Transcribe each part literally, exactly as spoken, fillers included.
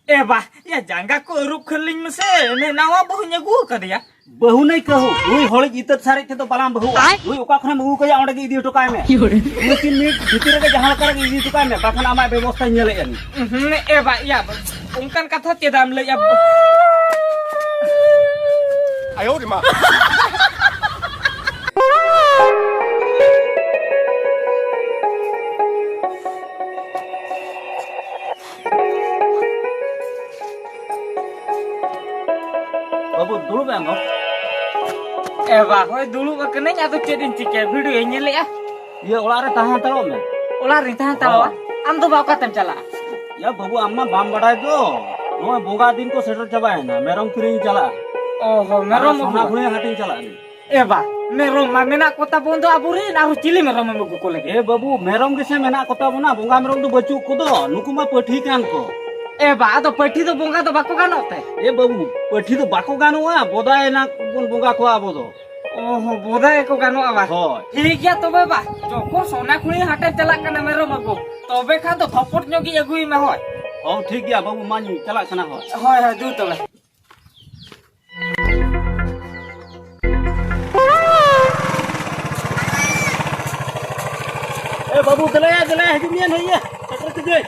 ᱮ ᱵᱟ, ᱭᱟ ᱡᱟᱸᱜᱟ ᱠᱚ ᱟᱹᱨᱩᱵ ᱠᱷᱟᱹᱞᱤᱧ ᱢᱮᱥᱮ, ᱱᱮ ᱱᱟᱣᱟ ᱵᱟᱹᱦᱩᱧ ᱟᱹᱜᱩ ᱟᱠᱟᱫᱮᱭᱟ᱾ ᱵᱟᱹᱦᱩ ᱱᱟᱹᱭ ᱠᱟᱹᱦᱩ, ᱱᱩᱭ ᱦᱚᱲᱤᱡ ᱤᱛᱟᱹᱫ ᱥᱟᱨᱮᱡ ᱴᱷᱮᱱ ᱫᱚ ᱵᱟᱞᱟᱝ ᱵᱟᱹᱦᱩᱜᱼᱟ᱾ ᱱᱩᱭ ᱚᱠᱟ ᱠᱷᱚᱱᱮᱢ ᱟᱹᱜᱩ ᱠᱟᱭᱟ, ᱚᱸᱰᱮ ᱜᱮ ᱤᱫᱤ ᱦᱚᱴᱚ ᱠᱟᱭ ᱢᱮ᱾ ᱫᱩᱭ ᱛᱤᱱ ᱢᱤᱱᱤᱴ ᱵᱷᱤᱛᱤᱨ ᱨᱮᱜᱮ ᱡᱟᱦᱟᱸ ᱞᱮᱠᱟ ᱨᱮᱜᱮ ᱤᱫᱤ ᱦᱚᱴᱚ ᱠᱟᱭ ᱢᱮ, ᱵᱟᱠᱷᱟᱱ ᱟᱢᱟᱜ ᱵᱮᱵᱚᱥᱛᱷᱟᱧ ᱧᱮᱞᱮᱫᱼᱟ ᱱᱤᱧ᱾ ᱩᱦᱩᱸ, ᱮ ᱵᱟ, ᱭᱟ, ᱚᱱᱠᱟᱱ ᱠᱟᱛᱷᱟ ᱪᱮᱫᱟᱜ ᱮᱢ ᱞᱟᱹᱭᱮᱫᱼᱟ? ᱵᱟᱹᱵᱩ, ᱫᱩᱲᱩᱵ ᱮᱱ ᱫᱚ᱾ ᱮ ᱵᱟ, ᱦᱳᱭ, ᱫᱩᱲᱩᱵ ᱟᱠᱟᱱᱟᱹᱧ, ᱟᱫᱚ ᱪᱮᱫ ᱤᱧ ᱪᱤᱠᱟᱹᱭᱟ? ᱵᱷᱤᱰᱤᱭᱳᱧ ᱧᱮᱞᱮᱜᱼᱟ᱾ ᱤᱭᱟᱹ, ᱚᱲᱟᱜ ᱨᱮ ᱛᱟᱦᱮᱸ ᱦᱟᱛᱟᱲᱚᱜ ᱢᱮ᱾ ᱚᱲᱟᱜ ᱨᱤᱧ ᱛᱟᱦᱮᱸ ᱦᱟᱛᱟᱲᱚᱜᱼᱟ? ᱦᱚᱸ᱾ ᱟᱢ ᱫᱚ ᱵᱟ, ᱚᱠᱟᱛᱮᱢ ᱪᱟᱞᱟᱜᱼᱟ? ᱭᱟ ᱵᱟᱹᱵᱩ, ᱟᱢ ᱢᱟ ᱵᱟᱢ ᱵᱟᱰᱟᱭ ᱫᱚ, ᱱᱚᱜᱼᱚᱭ ᱵᱚᱸᱜᱟ ᱫᱤᱱ ᱠᱚ ᱥᱮᱴᱮᱨ ᱪᱟᱵᱟᱭᱮᱱᱟ, ᱢᱮᱨᱚᱢ ᱠᱤᱨᱤᱧ ᱪᱟᱞᱟᱜᱼᱟ᱾ ᱚ ᱦᱚᱸ, ᱢᱮᱨᱚᱢ ᱟᱨ ᱥᱚᱱᱟ ᱟᱹᱜᱩ᱾ ᱜᱷᱩᱲᱤ ᱦᱟᱴᱤᱧ ᱪᱟᱞᱟᱜᱼᱟ᱾ ᱮ ᱵᱟ, ᱢᱮᱨᱚᱢ ᱢᱟ ᱢᱮᱱᱟᱜ ᱠᱚ ᱛᱟᱵᱚᱱ ᱫᱚ ᱟᱵᱚᱨᱮᱱ, ᱟᱨᱦᱚᱸ ᱪᱤᱞᱤ ᱢᱮᱨᱚᱢ ᱮᱢ ᱟᱹᱜᱩ ᱠᱚ ᱞᱟᱹᱜᱤᱫ? ᱮ ᱵᱟᱹᱵᱩ, ᱢᱮᱨᱚᱢ ᱜᱮᱥᱮ ᱢᱮᱱᱟᱜ ᱠᱚ ᱛᱟᱵᱚᱱᱟ, ᱵᱚᱸᱜᱟ ᱢᱮᱨᱚᱢ ᱫᱚ ᱵᱟᱹᱪᱩᱜ ᱠᱚᱫᱚ, ᱱᱩᱠᱩ ᱢᱟ ᱯᱟᱹᱴᱷᱤ ᱠᱟᱱ ᱠᱚ᱾ ᱮ ᱵᱟ, ᱟᱫᱚ ᱯᱟᱹᱴᱷᱤ ᱫᱚ ᱵᱚᱸᱜᱟ ᱫᱚ ᱵᱟᱠᱚ ᱜᱟᱱᱚᱜ ᱛᱮ? ᱮ ᱵᱟᱹᱵᱩ, ᱯᱟᱹᱴᱷᱤ ᱫᱚ ᱵᱟᱠᱚ ᱜᱟᱱᱚᱜᱼᱟ, ᱵᱚᱫᱟᱭᱮᱱᱟ ᱵᱚᱱ ᱵᱚᱸᱜᱟ ᱠᱚᱣᱟ ᱟᱵᱚ ᱫᱚ᱾ ᱚ ᱦᱚᱸ, ᱵᱚᱫᱟᱭ ᱠᱚ ᱜᱟᱱᱚᱜᱼᱟ ᱵᱟ? ᱦᱳᱭ᱾ ᱴᱷᱤᱠ ᱜᱮᱭᱟ ᱛᱚᱵᱮ ᱵᱟ, ᱡᱚᱠᱷᱚᱱ ᱥᱚᱱᱟ ᱠᱷᱩᱲᱤ ᱦᱟᱴᱮᱢ ᱪᱟᱞᱟᱜ ᱠᱟᱱᱟ ᱢᱮᱨᱚᱢ ᱟᱹᱜᱩ, ᱛᱚᱵᱮ ᱠᱷᱟᱱ ᱫᱚ ᱛᱷᱚᱯᱚᱴ ᱧᱚᱜ ᱜᱤᱧ ᱟᱹᱜᱩᱭ ᱢᱟ, ᱦᱳᱭ᱾ ᱦᱚᱸ, ᱴᱷᱤᱠ ᱜᱮᱭᱟ ᱵᱟᱹᱵᱩ, ᱢᱟᱧ ᱪᱟᱞᱟᱜ ᱠᱟᱱᱟ, ᱦᱳᱭ᱾ ᱦᱳᱭ, ᱦᱳᱭ, ᱫᱩ ᱛᱚᱵᱮ᱾ ᱮ ᱵᱟᱹᱵᱩ, ᱫᱮᱞᱟᱭᱟ, ᱫᱮᱞᱟᱭᱟ, ᱦᱤᱡᱩᱜ ᱢᱮᱭᱟ, ᱱᱩᱭ ᱤᱭᱟᱹ, ᱥᱮᱴᱮᱨ ᱠᱮᱫᱮᱭᱟᱹᱧ᱾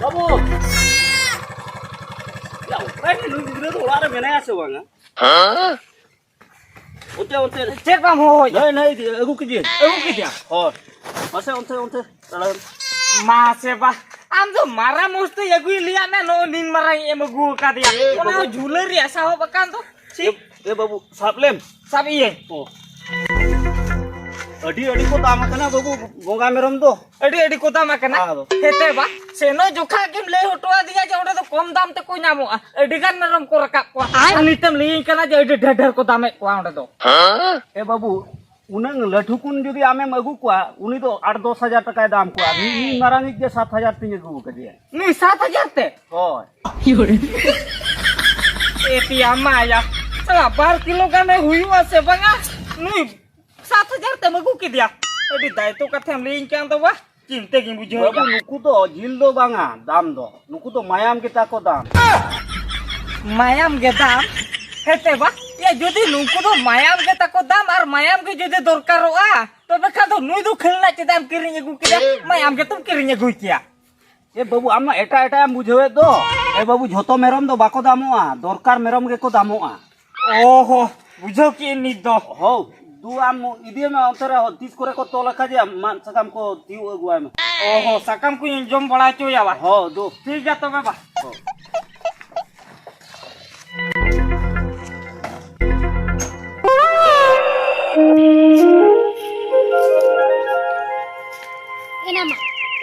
ᱵᱟᱹᱵᱩ! ᱭᱟ, ᱚᱠᱟᱭ ᱱᱩᱭ ᱜᱤᱫᱽᱨᱟᱹ ᱫᱚ ᱚᱲᱟᱜ ᱨᱮ ᱢᱮᱱᱟᱭᱟ ᱥᱮ ᱵᱟᱝᱟ? ᱚᱱᱛᱮ, ᱚᱱᱛᱮ᱾ ᱪᱮᱫ ᱵᱟᱢ ᱦᱚᱦᱚᱭᱮᱫᱼᱟ? ᱱᱟᱹᱭ, ᱱᱟᱹᱭ, ᱟᱹᱜᱩ ᱠᱮᱫᱮᱭᱟ᱾ ᱟᱹᱜᱩ ᱠᱮᱫᱮᱭᱟ? ᱦᱳᱭ᱾ ᱢᱟᱥᱮ, ᱚᱱᱛᱮ, ᱚᱱᱛᱮ᱾ ᱢᱟᱥᱮ ᱵᱟ, ᱟᱢ ᱫᱚ ᱢᱟᱨᱟᱝ ᱢᱚᱡᱽ ᱛᱮ ᱟᱹᱜᱩᱭ ᱞᱟᱹᱭᱟᱜ ᱢᱮ, ᱱᱚᱜᱼᱚᱭ ᱱᱤᱱ ᱢᱟᱨᱟᱝ ᱮᱢ ᱟᱹᱜᱩ ᱟᱠᱟᱫᱮᱭᱟ᱾ ᱮ, ᱚᱱᱟ ᱵᱟᱹᱵᱩ᱾ ᱦᱚᱸ ᱡᱷᱩᱞᱟᱹ ᱨᱮᱭᱟᱜ ᱥᱟᱦᱚᱵ ᱟᱠᱟᱱ ᱫᱚ᱾ ᱪᱷᱤ᱾ ᱮ, ᱮ ᱵᱟᱹᱵᱩ, ᱥᱟᱵ ᱞᱮᱢ᱾ ᱥᱟᱵ ᱤᱭᱟᱹ᱾ ᱚ᱾ ᱟᱹᱰᱤ, ᱟᱹᱰᱤ ᱠᱚ ᱫᱟᱢ ᱟᱠᱟᱱᱟ ᱵᱟᱹᱵᱩ, ᱵᱚᱸᱜᱟ ᱢᱮᱨᱚᱢ ᱫᱚ᱾ ᱟᱹᱰᱤ, ᱟᱹᱰᱤ ᱠᱚ ᱫᱟᱢ ᱟᱠᱟᱱᱟ᱾ ᱟᱫᱚ᱾ ᱦᱮᱸᱛᱮ ᱵᱟ, ᱥᱮᱱᱚᱜ ᱡᱚᱠᱷᱟ ᱜᱮᱢ ᱞᱟᱹᱭ ᱦᱚᱴᱚ ᱟᱫᱤᱧᱟ ᱡᱮ ᱚᱸᱰᱮ ᱫᱚ ᱠᱚᱢ ᱫᱟᱢ ᱛᱮᱠᱚ ᱧᱟᱢᱚᱜᱼᱟ᱾ ᱟᱹᱰᱤ ᱜᱟᱱ ᱢᱮᱨᱚᱢ ᱠᱚ ᱨᱟᱠᱟᱵ ᱠᱚᱣᱟ᱾ ᱟᱨ ᱱᱤᱛᱮᱢ ᱞᱟᱹᱭᱟᱹᱧ ᱠᱟᱱᱟ ᱡᱮ ᱟᱹᱰᱤ ᱰᱷᱮᱨ ᱰᱷᱮᱨ ᱠᱚ ᱫᱟᱢᱮᱫ ᱠᱚᱣᱟ ᱚᱸᱰᱮ ᱫᱚ᱾ ᱮ ᱵᱟᱹᱵᱩ, ᱩᱱᱟᱹᱝ ᱞᱟᱹᱴᱷᱩ ᱠᱩᱱ ᱡᱩᱫᱤ ᱟᱢᱮᱢ ᱟᱹᱜᱩ ᱠᱚᱣᱟ, ᱩᱱᱤ ᱫᱚ ᱟᱴ ᱫᱚᱥ ᱦᱟᱡᱟᱨ ᱴᱟᱠᱟᱭ ᱫᱟᱢ ᱠᱚᱣᱟ᱾ ᱢᱤᱫ, ᱢᱤᱫ ᱢᱟᱨᱟᱝᱤᱡ ᱜᱮ ᱥᱟᱛ ᱦᱟᱡᱟᱨ ᱛᱤᱧ ᱟᱹᱜᱩ ᱟᱠᱟᱫᱮᱭᱟ᱾ ᱱᱩᱭ ᱥᱟᱛ ᱦᱟᱡᱟᱨ ᱛᱮ? ᱦᱳᱭ᱾ ᱮ ᱯᱮᱭᱟ ᱢᱟᱭᱟ, ᱥᱟᱞᱟ ᱵᱟᱨ ᱠᱤᱞᱳ ᱜᱟᱱᱮ ᱦᱩᱭᱩᱜᱼᱟ ᱥᱮ ᱵᱟᱝᱟ? ᱱᱩᱭ ᱥᱟᱛ ᱦᱟᱡᱟᱨ ᱛᱮᱢ ᱟᱹᱜᱩ ᱠᱮᱫᱮᱭᱟ? ᱟᱹᱰᱤ ᱫᱟᱭᱤᱛᱛᱚ ᱠᱟᱛᱷᱟᱢ ᱞᱟᱹᱭᱟᱹᱧ ᱠᱟᱱ ᱫᱚ ᱵᱟ᱾ ᱪᱤᱱᱛᱟᱹ ᱜᱤᱧ ᱵᱩᱡᱷᱟᱹᱣ ᱵᱟᱹᱵᱩ, ᱮᱫᱟ᱾ ᱱᱩᱠᱩ ᱫᱚ ᱡᱤᱞ ᱫᱚ ᱵᱟᱝᱟ, ᱫᱟᱢ ᱫᱚ᱾ ᱱᱩᱠᱩ ᱫᱚ ᱢᱟᱭᱟᱢ ᱜᱮᱛᱟ ᱠᱚ ᱫᱟᱢ᱾ ᱢᱟᱭᱟᱢ ᱜᱮ ᱫᱟᱢ? ᱦᱮᱸ ᱛᱮ ᱵᱟ, ᱭᱟ ᱡᱩᱫᱤ ᱱᱩᱠᱩ ᱫᱚ ᱢᱟᱭᱟᱢ ᱜᱮᱛᱟ ᱠᱚ ᱫᱟᱢ ᱟᱨ ᱢᱟᱭᱟᱢ ᱜᱮ ᱡᱩᱫᱤ ᱫᱚᱨᱠᱟᱨᱚᱜᱼᱟ, ᱛᱚᱵᱮ ᱠᱷᱟᱱ ᱫᱚ ᱱᱩᱭ ᱫᱚ ᱠᱷᱮᱞᱱᱟ ᱪᱮᱫᱟᱜ ᱮᱢ ᱠᱤᱨᱤᱧ ᱟᱹᱜᱩ ᱠᱮᱫᱟ? ᱢᱟᱭᱟᱢ ᱜᱮᱛᱚᱢ ᱠᱤᱨᱤᱧ ᱟᱹᱜᱩᱭ ᱠᱮᱭᱟ᱾ ᱮ ᱵᱟᱹᱵᱩ, ᱟᱢ ᱢᱟ ᱮᱴᱟᱜ ᱮᱴᱟᱜ ᱮᱢ ᱵᱩᱡᱷᱟᱹᱣᱮᱫ ᱫᱚ᱾ ᱮ ᱵᱟᱹᱵᱩ, ᱡᱷᱚᱛᱚ ᱢᱮᱨᱚᱢ ᱫᱚ ᱵᱟᱠᱚ ᱫᱟᱢᱚᱜᱼᱟ, ᱫᱚᱨᱠᱟᱨ ᱢᱮᱨᱚᱢ ᱜᱮᱠᱚ ᱫᱟᱢᱚᱜᱼᱟ᱾ ᱚ ᱦᱚ, ᱵᱩᱡᱷᱟᱹᱣ ᱠᱮᱜᱼᱟᱹᱧ ᱱᱤᱛ ᱫᱚ᱾ ᱦᱳ, ᱫᱩ ᱟᱢ ᱤᱫᱤᱭᱮ ᱢᱮ ᱚᱱᱛᱮ ᱨᱮ, ᱛᱤᱥ ᱠᱚᱨᱮ ᱠᱚ ᱛᱚᱞ ᱟᱠᱟᱫ ᱡᱮ ᱢᱟᱫ ᱥᱟᱠᱟᱢ ᱠᱚ ᱛᱤᱭᱳᱜ ᱟᱹᱜᱩᱣᱟᱭ ᱢᱮ᱾ ᱚ ᱦᱚ, ᱥᱟᱠᱟᱢ ᱠᱚᱧ ᱡᱚᱢ ᱵᱟᱲᱟ ᱦᱚᱪᱚᱭᱟ ᱵᱟ᱾ ᱦᱳ, ᱫᱩ᱾ ᱴᱷᱤᱠ ᱜᱮᱭᱟ ᱛᱚᱵᱮ ᱵᱟ᱾ ᱦᱳ᱾ ᱮᱱᱟ ᱢᱟ,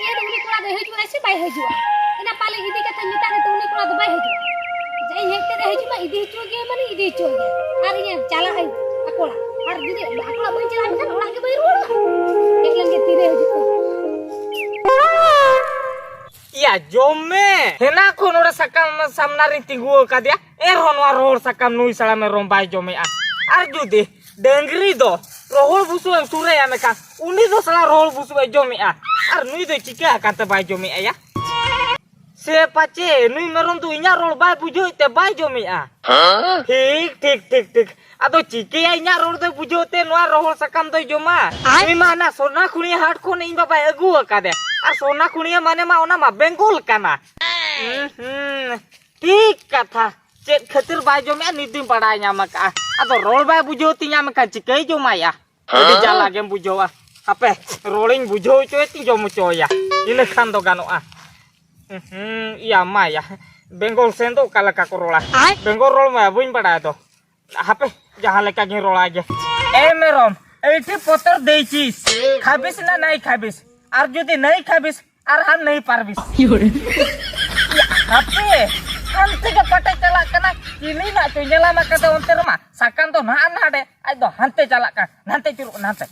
ᱮ ᱫᱚ ᱩᱱᱤ ᱠᱚᱲᱟ ᱫᱚᱭ ᱦᱤᱡᱩᱜᱼᱟ ᱥᱮ ᱵᱟᱭ ᱦᱤᱡᱩᱜᱼᱟ? ᱮᱱᱟ ᱯᱟᱞᱮ ᱤᱫᱤ ᱠᱟᱛᱷᱟᱧ ᱢᱮᱛᱟᱫ ᱢᱮ ᱛᱚ, ᱩᱱᱤ ᱠᱚᱲᱟ ᱫᱚ ᱵᱟᱭ ᱦᱤᱡᱩᱜᱼᱟ᱾ ᱡᱟ ᱤᱧ ᱦᱮᱡ ᱠᱟᱛᱮ ᱦᱤᱡᱩᱜ ᱢᱟ, ᱤᱫᱤ ᱦᱚᱪᱚ ᱜᱮ ᱢᱟᱱᱮ ᱤᱫᱤ ᱦᱚᱪᱚ ᱜᱮ᱾ ᱟᱨ ᱤᱧ ᱪᱟᱞᱟᱜ ᱟᱹᱧ ᱟᱠᱚ ᱚᱲᱟᱜ᱾ ᱟᱨ ᱡᱩᱫᱤ ᱟᱠᱚ ᱚᱲᱟᱜ ᱵᱟᱹᱧ ᱪᱟᱞᱟᱜ ᱠᱷᱟᱱ ᱚᱲᱟᱜ ᱜᱮ ᱵᱟᱹᱧ ᱨᱩᱣᱟᱹᱲᱟ᱾ ᱧᱮᱞ ᱞᱮᱱ ᱜᱮ ᱛᱤᱨᱮ ᱦᱤᱡᱩᱜ ᱠᱟᱱᱟ᱾ ᱤᱭᱟ, ᱡᱚᱢ ᱢᱮ᱾ ᱦᱮᱱᱟ ᱠᱷᱚᱱ ᱱᱚᱰᱮ ᱥᱟᱠᱟᱢ ᱥᱟᱢᱱᱟ ᱨᱤᱧ ᱛᱤᱸᱜᱩ ᱟᱠᱟᱫᱮᱭᱟ, ᱮᱱᱨᱮᱦᱚᱸ ᱱᱚᱣᱟ ᱨᱚᱦᱚᱲ ᱥᱟᱠᱟᱢ ᱱᱩᱭ ᱥᱟᱲᱟ ᱢᱮᱨᱚᱢ ᱵᱟᱭ ᱡᱚᱢᱮᱜᱼᱟ᱾ ᱟᱨ ᱡᱩᱫᱤ ᱰᱟᱹᱝᱨᱤ ᱫᱚ ᱨᱚᱦᱚᱲ ᱵᱩᱥᱩᱵ ᱮᱢ ᱥᱩᱨᱟᱭᱟ ᱢᱮᱠᱷᱟᱱ, ᱩᱱᱤ ᱫᱚ ᱥᱟᱞᱟ ᱨᱚᱦᱚᱲ ᱵᱩᱥᱩᱵ ᱮ ᱡᱚᱢᱮᱜᱼᱟ᱾ ᱟᱨ ᱱᱩᱭ ᱫᱚ ᱪᱤᱠᱟᱹ ᱟᱠᱟᱱ ᱛᱮ ᱵᱟᱭ ᱡᱚᱢᱮᱜᱼᱟ ᱭᱟ? ᱥᱮ ᱯᱟᱪᱮ ᱱᱩᱭ ᱢᱮᱨᱚᱢ ᱫᱚ ᱤᱧᱟᱜ ᱨᱚᱲ ᱵᱟᱭ ᱵᱩᱡᱷᱟᱹᱣᱮᱫ ᱛᱮ ᱵᱟᱭ ᱡᱚᱢᱮᱜᱼᱟ? ᱴᱷᱤᱠ, ᱴᱷᱤᱠ, ᱴᱷᱤᱠ, ᱴᱷᱤᱠ᱾ ᱟᱫᱚ ᱪᱤᱠᱟᱹᱭᱟ, ᱤᱧᱟᱜ ᱨᱚᱲ ᱫᱚᱭ ᱵᱩᱡᱷᱟᱹᱣ ᱛᱮ ᱱᱚᱣᱟ ᱨᱚᱦᱚᱲ ᱥᱟᱠᱟᱢ ᱫᱚᱭ ᱡᱚᱢᱟ? ᱟᱭ᱾ ᱩᱱᱤ ᱢᱟ ᱦᱟᱱᱟ ᱥᱚᱨᱱᱟ ᱠᱷᱩᱲᱤ ᱦᱟᱴ ᱠᱷᱚᱱ ᱤᱧ ᱵᱟᱵᱟᱭ ᱟᱹᱜᱩ ᱟᱠᱟᱫᱮ᱾ ᱟᱨ ᱥᱚᱨᱱᱟ ᱠᱷᱩᱲᱤ ᱢᱟᱱᱮ ᱢᱟ ᱚᱱᱟ ᱢᱟ ᱵᱮᱝᱜᱚᱞ ᱠᱟᱱᱟ᱾ ᱦᱩᱸ, ᱦᱩᱸ, ᱴᱷᱤᱠ ᱠᱟᱛᱷᱟ᱾ ᱪᱮᱫ ᱠᱷᱟᱹᱛᱤᱨ ᱵᱟᱭ ᱡᱚᱢᱮᱜᱼᱟ, ᱱᱤᱛ ᱫᱚᱧ ᱵᱟᱲᱟᱭ ᱧᱟᱢ ᱟᱠᱟᱜᱼᱟ᱾ ᱟᱫᱚ ᱨᱚᱲ ᱵᱟᱭ ᱵᱩᱡᱷᱟᱹᱣ ᱛᱤᱧᱟ, ᱢᱮᱱᱠᱷᱟᱱ ᱪᱤᱠᱟᱹᱭ ᱡᱚᱢᱟᱭᱟ? ᱟᱹᱰᱤ ᱦᱮᱸ? ᱡᱟᱞᱟ ᱜᱮᱢ ᱵᱩᱡᱷᱟᱹᱣᱟ᱾ ᱦᱟᱯᱮ, ᱨᱚᱲᱤᱧ ᱵᱩᱡᱷᱟᱹᱣ ᱦᱚᱪᱚᱭ ᱛᱤᱧ ᱡᱚᱢ ᱦᱚᱪᱚᱭᱟ, ᱤᱱᱟᱹ ᱠᱷᱟᱱ ᱫᱚ ᱜᱟᱱᱚᱜᱼᱟ᱾ ᱦᱩᱸ, ᱤᱭᱟ ᱢᱟᱭᱟ, ᱵᱮᱝᱜᱚᱞ ᱥᱮᱱ ᱫᱚ ᱚᱠᱟ ᱞᱮᱠᱟ ᱠᱚ ᱨᱚᱲᱟ? ᱟᱭ᱾ ᱵᱮᱝᱜᱚᱞ ᱨᱚᱲ ᱢᱟ ᱵᱟᱹᱧ ᱵᱟᱲᱟᱭ ᱫᱚ᱾ ᱦᱟᱯᱮ, ᱡᱟᱦᱟᱸ ᱞᱮᱠᱟ ᱜᱤᱧ ᱨᱚᱲᱟ ᱜᱮ᱾ ᱮ ᱢᱮᱨᱚᱢ, ᱮᱭᱴᱤ ᱯᱚᱛᱚᱨ ᱫᱮᱭᱪᱤᱥ, ᱠᱷᱟᱵᱤᱥ ᱱᱟ ᱱᱟᱭ ᱠᱷᱟᱵᱤᱥ? ᱟᱨ ᱡᱩᱫᱤ ᱱᱟᱭ ᱠᱷᱟᱵᱤᱥ, ᱟᱨ ᱦᱟᱱ ᱱᱟᱹᱭ ᱯᱟᱨᱵᱤᱥ᱾ ᱦᱟᱯᱮ, ᱦᱟᱱᱛᱮ ᱜᱮ ᱯᱟᱴᱮ ᱪᱟᱞᱟᱜ ᱠᱟᱱᱟ᱾ ᱪᱤᱞᱤ ᱱᱟᱜ ᱪᱚᱭ ᱧᱮᱞᱟᱢ ᱟᱠᱟᱫᱟ ᱚᱱᱛᱮ ᱨᱮᱢᱟ? ᱥᱟᱠᱟᱢ ᱫᱚ ᱱᱟᱦᱟᱜ ᱱᱟᱰᱮ, ᱟᱡ ᱫᱚ ᱦᱟᱱᱛᱮ ᱪᱟᱞᱟᱜ ᱠᱟᱱᱟ, ᱱᱟᱱᱛᱮ ᱪᱩᱨᱩᱜ ᱠᱟᱱᱟ, ᱦᱟᱱᱛᱮ᱾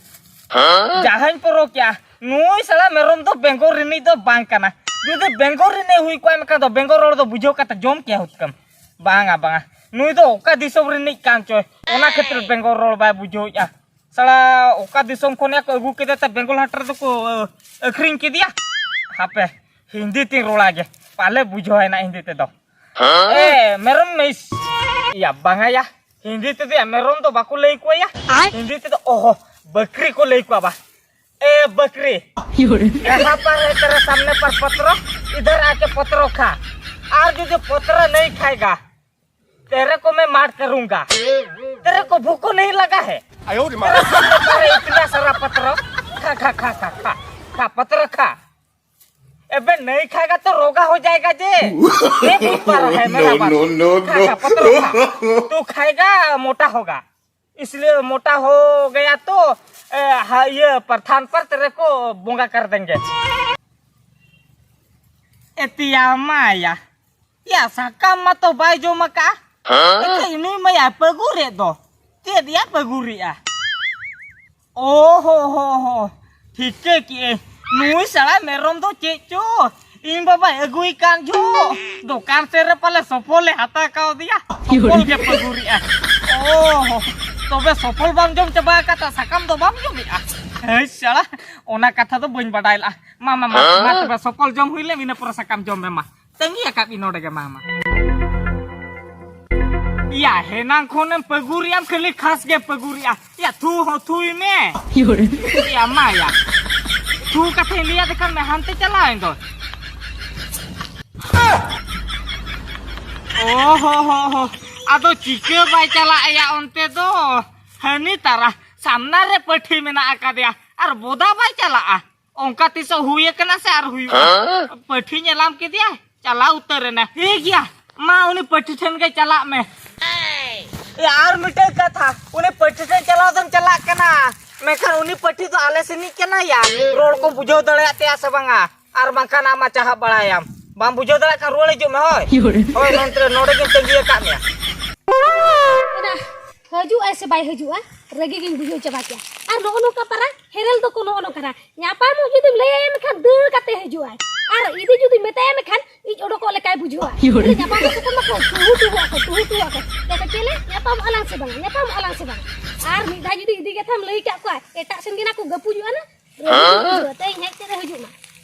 ᱡᱟᱦᱟᱸᱧ ᱯᱚᱨᱚ ᱠᱮᱭᱟ, ᱱᱩᱭ ᱥᱟᱞᱟ ᱢᱮᱨᱚᱢ ᱫᱚ ᱵᱮᱝᱜᱚᱞ ᱨᱤᱱᱤᱡ ᱫᱚ ᱵᱟᱝ ᱠᱟᱱᱟ᱾ ᱡᱩᱫᱤ ᱵᱮᱝᱜᱚᱞ ᱨᱤᱱᱤᱡ ᱦᱩᱭ ᱠᱚᱜᱼᱟ, ᱮᱱᱠᱷᱟᱱ ᱫᱚ ᱵᱮᱝᱜᱚᱞ ᱨᱚᱲ ᱫᱚ ᱵᱩᱡᱷᱟᱹᱣ ᱠᱟᱛᱮ ᱡᱚᱢ ᱠᱮᱭᱟ ᱦᱩᱛᱠᱟᱹᱢ᱾ ᱵᱟᱝᱟ, ᱵᱟᱝᱟ, ᱱᱩᱭ ᱫᱚ ᱚᱠᱟ ᱫᱤᱥᱚᱢ ᱨᱤᱱᱤᱡ ᱠᱟᱱ ᱪᱚᱭ, ᱚᱱᱟ ᱠᱷᱟᱹᱛᱤᱨ ᱵᱮᱝᱜᱚᱞ ᱨᱚᱲ ᱵᱟᱭ ᱵᱩᱡᱷᱟᱹᱣᱮᱫᱼᱟ᱾ ᱥᱟᱞᱟ ᱚᱠᱟ ᱫᱤᱥᱚᱢ ᱠᱷᱚᱱ ᱭᱟ ᱠᱚ ᱟᱹᱜᱩ ᱠᱮᱫᱮ ᱛᱮ ᱵᱮᱝᱜᱚᱞ ᱦᱟᱴ ᱨᱮᱫᱚ ᱠᱚ ᱟᱹᱠᱷᱨᱤᱧ ᱠᱮᱫᱮᱭᱟ᱾ ᱦᱟᱯᱮ, ᱦᱤᱱᱫᱤ ᱛᱤᱧ ᱨᱚᱲᱟ ᱜᱮ, ᱯᱟᱞᱮ ᱵᱩᱡᱷᱟᱹᱣ ᱮᱱᱟ ᱦᱤᱱᱫᱤ ᱛᱮᱫᱚ᱾ ᱮ ᱢᱮᱨᱚᱢ ᱢᱮᱥ ᱭᱟ, ᱵᱟᱝᱟ ᱭᱟ, ᱦᱤᱱᱫᱤ ᱛᱮᱫᱚ ᱭᱟ ᱢᱮᱨᱚᱢ ᱫᱚ ᱵᱟᱠᱚ ᱞᱟᱹᱭ ᱠᱚᱣᱟ ᱭᱟ᱾ ᱦᱤᱱᱫᱤ ᱛᱮᱫᱚ ᱚᱦᱚ, ᱵᱟᱠᱨᱤ ᱠᱚ ᱞᱟᱹᱭ ᱠᱚᱣᱟ ᱵᱟ᱾ ᱮ ᱵᱟᱠᱨᱤ, ᱠᱟᱦᱟᱸ ᱯᱟᱨ ᱦᱮ ᱛᱮᱨᱮ ᱥᱟᱢᱱᱮ ᱯᱟᱨ ᱯᱚᱛᱨᱚ, ᱤᱫᱷᱟᱨ ᱟᱠᱮ ᱯᱚᱛᱨᱚ ᱠᱷᱟ, ᱟᱨ ᱡᱩᱫᱤ ᱯᱚᱛᱨᱚ ᱱᱟᱦᱤ ᱠᱷᱟᱭᱮᱜᱟ, तेरे को मैं मार करूंगा। तेरे को भूख नहीं लगा है? तेरे सामने पड़ा है इतना सारा पत्थर। खा, खा, खा, खा, खा, खा, पत्थर खा। अबे नहीं खाएगा तो रोगा हो जाएगा जे। ये भूख पा रहा है मेरा बाप। No, no, खा, खा, पत्थर खा। तू खाएगा, मोटा होगा। इसलिए मोटा हो गया तो, ए, हाँ, ये प्रधान पर तेरे को बोंगा कर देंगे। ᱮᱛᱤᱭᱟ ᱢᱟᱭᱟ᱾ ᱭᱟ, ᱥᱟᱠᱟᱢ ᱢᱟᱛᱚ ᱵᱟᱭ ᱡᱚᱢ ᱟᱠᱟᱫᱼᱟ᱾ ᱮᱱᱠᱷᱟᱱ ᱱᱩᱭ ᱢᱟᱭᱟ ᱯᱟᱹᱜᱩᱨᱮᱫ ᱫᱚ᱾ ᱪᱮᱫ ᱭᱟ ᱯᱟᱹᱜᱩᱨᱮᱫᱼᱟ? ᱳ ᱦᱳ ᱦᱳ ᱦᱳ, ᱴᱷᱤᱠᱟᱹ ᱠᱮᱜᱼᱟᱹᱧ᱾ ᱱᱩᱭ ᱥᱟᱲᱟ ᱢᱮᱨᱚᱢ ᱫᱚ ᱪᱮᱫ ᱪᱚ ᱤᱧ ᱵᱟᱵᱟᱭ ᱟᱹᱜᱩᱭ ᱠᱟᱱ ᱡᱚᱦᱚᱜ ᱫᱚᱠᱟᱱ ᱥᱮᱫ ᱨᱮ ᱯᱟᱞᱮ ᱥᱚᱯᱷᱚᱞᱮ ᱦᱟᱛᱟᱣ ᱠᱟᱣᱫᱮᱭᱟ᱾ ᱥᱚᱯᱷᱚᱞ ᱜᱮ ᱯᱟᱹᱜᱩᱨᱮᱫᱼᱟ᱾ ᱳ ᱦᱳ, ᱛᱚᱵᱮ ᱥᱚᱯᱷᱚᱞ ᱵᱟᱢ ᱡᱚᱢ ᱪᱟᱵᱟ ᱟᱠᱟᱫ ᱛᱮ ᱥᱟᱠᱟᱢ ᱫᱚ ᱵᱟᱢ ᱡᱚᱢᱮᱫᱼᱟ? ᱦᱮᱸ ᱥᱟᱲᱟ, ᱚᱱᱟ ᱠᱟᱛᱷᱟ ᱫᱚ ᱵᱟᱹᱧ ᱵᱟᱰᱟᱭ ᱞᱟᱜᱼᱟ᱾ ᱢᱟ, ᱢᱟ, ᱢᱟ, ᱢᱟ, ᱛᱚᱵᱮ ᱥᱚᱯᱚᱞ ᱡᱚᱢ ᱦᱩᱭ ᱞᱮᱱ, ᱤᱱᱟᱹ ᱯᱚᱨᱮ ᱥᱟᱠᱟᱢ ᱡᱚᱢ ᱢᱮ, ᱢᱟ᱾ ᱛᱟᱺᱜᱤ ᱟᱠᱟᱫ ᱢᱮ ᱱᱚᱰᱮ ᱜᱮ, ᱢᱟ, ᱢᱟ᱾ ᱭᱟ, ᱦᱮᱱᱟᱝ ᱠᱷᱚᱱᱮᱢ ᱯᱟᱹᱜᱩᱨᱮᱜᱼᱟᱢ, ᱠᱷᱟᱹᱞᱤ ᱠᱷᱟᱥ ᱜᱮ ᱯᱟᱹᱜᱩᱨᱮᱜᱼᱟ᱾ ᱭᱟ, ᱛᱷᱩ ᱦᱚᱸ ᱛᱷᱩᱭ ᱢᱮ᱾ ᱭᱟ, ᱢᱟ, ᱭᱟ᱾ ᱛᱷᱩ ᱠᱟᱛᱷᱟᱧ ᱞᱟᱹᱭᱟᱫ ᱠᱷᱟᱱ ᱢᱮ ᱦᱟᱱᱛᱮ ᱪᱟᱞᱟᱣᱮᱱ ᱫᱚ᱾ ᱳ ᱦᱳ ᱦᱳ ᱦᱳ᱾ ᱟᱫᱚ ᱪᱤᱠᱟᱹ ᱵᱟᱭ ᱪᱟᱞᱟᱜ ᱭᱟ ᱚᱱᱛᱮ ᱫᱚ? ᱦᱟᱹᱱᱤ ᱛᱟᱨᱟ ᱥᱟᱢᱱᱟ ᱨᱮ ᱯᱟᱹᱴᱷᱤ ᱢᱮᱱᱟᱜ ᱟᱠᱟᱫᱮᱭᱟ, ᱟᱨ ᱵᱚᱫᱟ ᱵᱟᱭ ᱪᱟᱞᱟᱜᱼᱟ᱾ ᱚᱱᱠᱟ ᱛᱤᱥᱚᱜ ᱦᱩᱭ ᱟᱠᱟᱱᱟ ᱥᱮ ᱟᱨ ᱦᱩᱭᱩᱜᱼᱟ? ᱯᱟᱹᱴᱷᱤ ᱧᱮᱞᱟᱢ ᱠᱮᱫᱮᱭᱟ, ᱪᱟᱞᱟᱣ ᱩᱛᱟᱹᱨ ᱮᱱᱟ᱾ ᱴᱷᱤᱠ ᱜᱮᱭᱟ, ᱢᱟ ᱩᱱᱤ ᱯᱟᱹᱴᱷᱤ ᱴᱷᱮᱱ ᱜᱮ ᱪᱟᱞᱟᱜ ᱢᱮ᱾ ᱮ, ᱟᱨ ᱢᱤᱫᱴᱮᱡ ᱠᱟᱛᱷᱟ, ᱩᱱᱤ ᱯᱟᱹᱴᱷᱤ ᱴᱷᱮᱱ ᱪᱟᱞᱟᱣ ᱫᱚᱢ ᱪᱟᱞᱟᱜ ᱠᱟᱱᱟ, ᱢᱮᱱᱠᱷᱟᱱ ᱩᱱᱤ ᱯᱟᱹᱴᱷᱤ ᱫᱚ ᱟᱞᱮ ᱥᱮᱱᱤᱡ ᱠᱟᱱᱟᱭᱟ᱾ ᱨᱚᱲ ᱠᱚᱢ ᱵᱩᱡᱷᱟᱹᱣ ᱫᱟᱲᱮᱭᱟᱜ ᱛᱟᱭᱟ ᱥᱮ ᱵᱟᱝᱟ? ᱟᱨ ᱵᱟᱝᱠᱷᱟᱱ ᱟᱢ ᱢᱟ ᱪᱟᱦᱟᱵ ᱵᱟᱲᱟᱭᱟᱢ, ᱵᱟᱢ ᱵᱩᱡᱷᱟᱹᱣ ᱫᱟᱲᱮᱭᱟᱜ ᱠᱷᱟᱱ ᱨᱩᱣᱟᱹᱲ ᱦᱤᱡᱩᱜ ᱢᱮ᱾ ᱦᱳᱭ, ᱦᱳᱭ, ᱱᱚᱱᱛᱮ ᱨᱮ, ᱱᱚᱰᱮ ᱜᱤᱧ ᱛᱟᱺᱜᱤ ᱟᱠᱟᱫ ᱢᱮᱭᱟ᱾ ᱚᱱᱟ ᱦᱤᱡᱩᱜ ᱟᱭ ᱥᱮ ᱵᱟᱭ ᱦᱤᱡᱩᱜᱼᱟ, ᱨᱟᱹᱜᱤ ᱜᱤᱧ ᱵᱩᱡᱷᱟᱹᱣ ᱪᱟᱵᱟ ᱠᱮᱭᱟ᱾ ᱟᱨ ᱱᱚᱜᱼᱚ ᱱᱚᱝᱠᱟ ᱯᱟᱨᱟ ᱦᱮᱨᱮᱞ ᱫᱚᱠᱚ ᱱᱚᱜᱼᱚ ᱱᱚᱝᱠᱟ ᱠᱟᱱᱟ᱾ ᱧᱟᱯᱟᱢᱚᱜ ᱡᱩᱫᱤᱢ ᱞᱟᱹᱭᱟᱭᱟ, ᱢᱮᱱᱠᱷᱟᱱ ᱫᱟᱹᱲ ᱠᱟᱛᱮ ᱦᱤᱡᱩᱜᱼᱟᱭ᱾ ᱟᱨ ᱤᱫᱤ ᱡᱩᱫᱤ ᱢᱮᱛᱟᱭᱟ ᱢᱮᱠᱷᱟᱱ ᱤᱡ ᱚᱰᱚᱠᱚᱜ ᱞᱮᱠᱟᱭ ᱵᱩᱡᱷᱟᱹᱣᱟ᱾ ᱧᱟᱯᱟᱢ ᱠᱚ ᱛᱟᱠᱚ ᱢᱟᱠᱚ ᱴᱩᱦᱩ ᱴᱩᱦᱩ ᱟᱠᱚ, ᱴᱩᱦᱩ ᱴᱩᱦᱩ ᱟᱠᱚ᱾ ᱞᱟᱹᱭ ᱟᱠᱚ, "ᱪᱮᱞᱮ, ᱧᱟᱯᱟᱢᱚᱜ ᱟᱞᱟᱝ ᱥᱮ ᱵᱟᱝ, ᱧᱟᱯᱟᱢᱚᱜ ᱟᱞᱟᱝ ᱥᱮ ᱵᱟᱝ?" ᱟᱨ ᱢᱤᱫ ᱫᱷᱟᱣ ᱡᱩᱫᱤ ᱤᱫᱤ ᱠᱟᱛᱷᱟᱢ ᱞᱟᱹᱭ ᱠᱟᱜ ᱠᱚᱣᱟ, ᱮᱴᱟᱜ ᱥᱮᱱ ᱜᱮ ᱱᱟ ᱠᱚ ᱜᱟᱹᱯᱩᱡᱚᱜᱼᱟ ᱱᱟ᱾ ᱨᱟᱹᱜᱤ ᱵᱩᱡᱷᱟᱹᱣᱟ, ᱛᱮᱦᱮᱧ ᱦᱮᱡ ᱠᱟᱛᱮ ᱦᱤᱡᱩᱜ ᱢᱟ᱾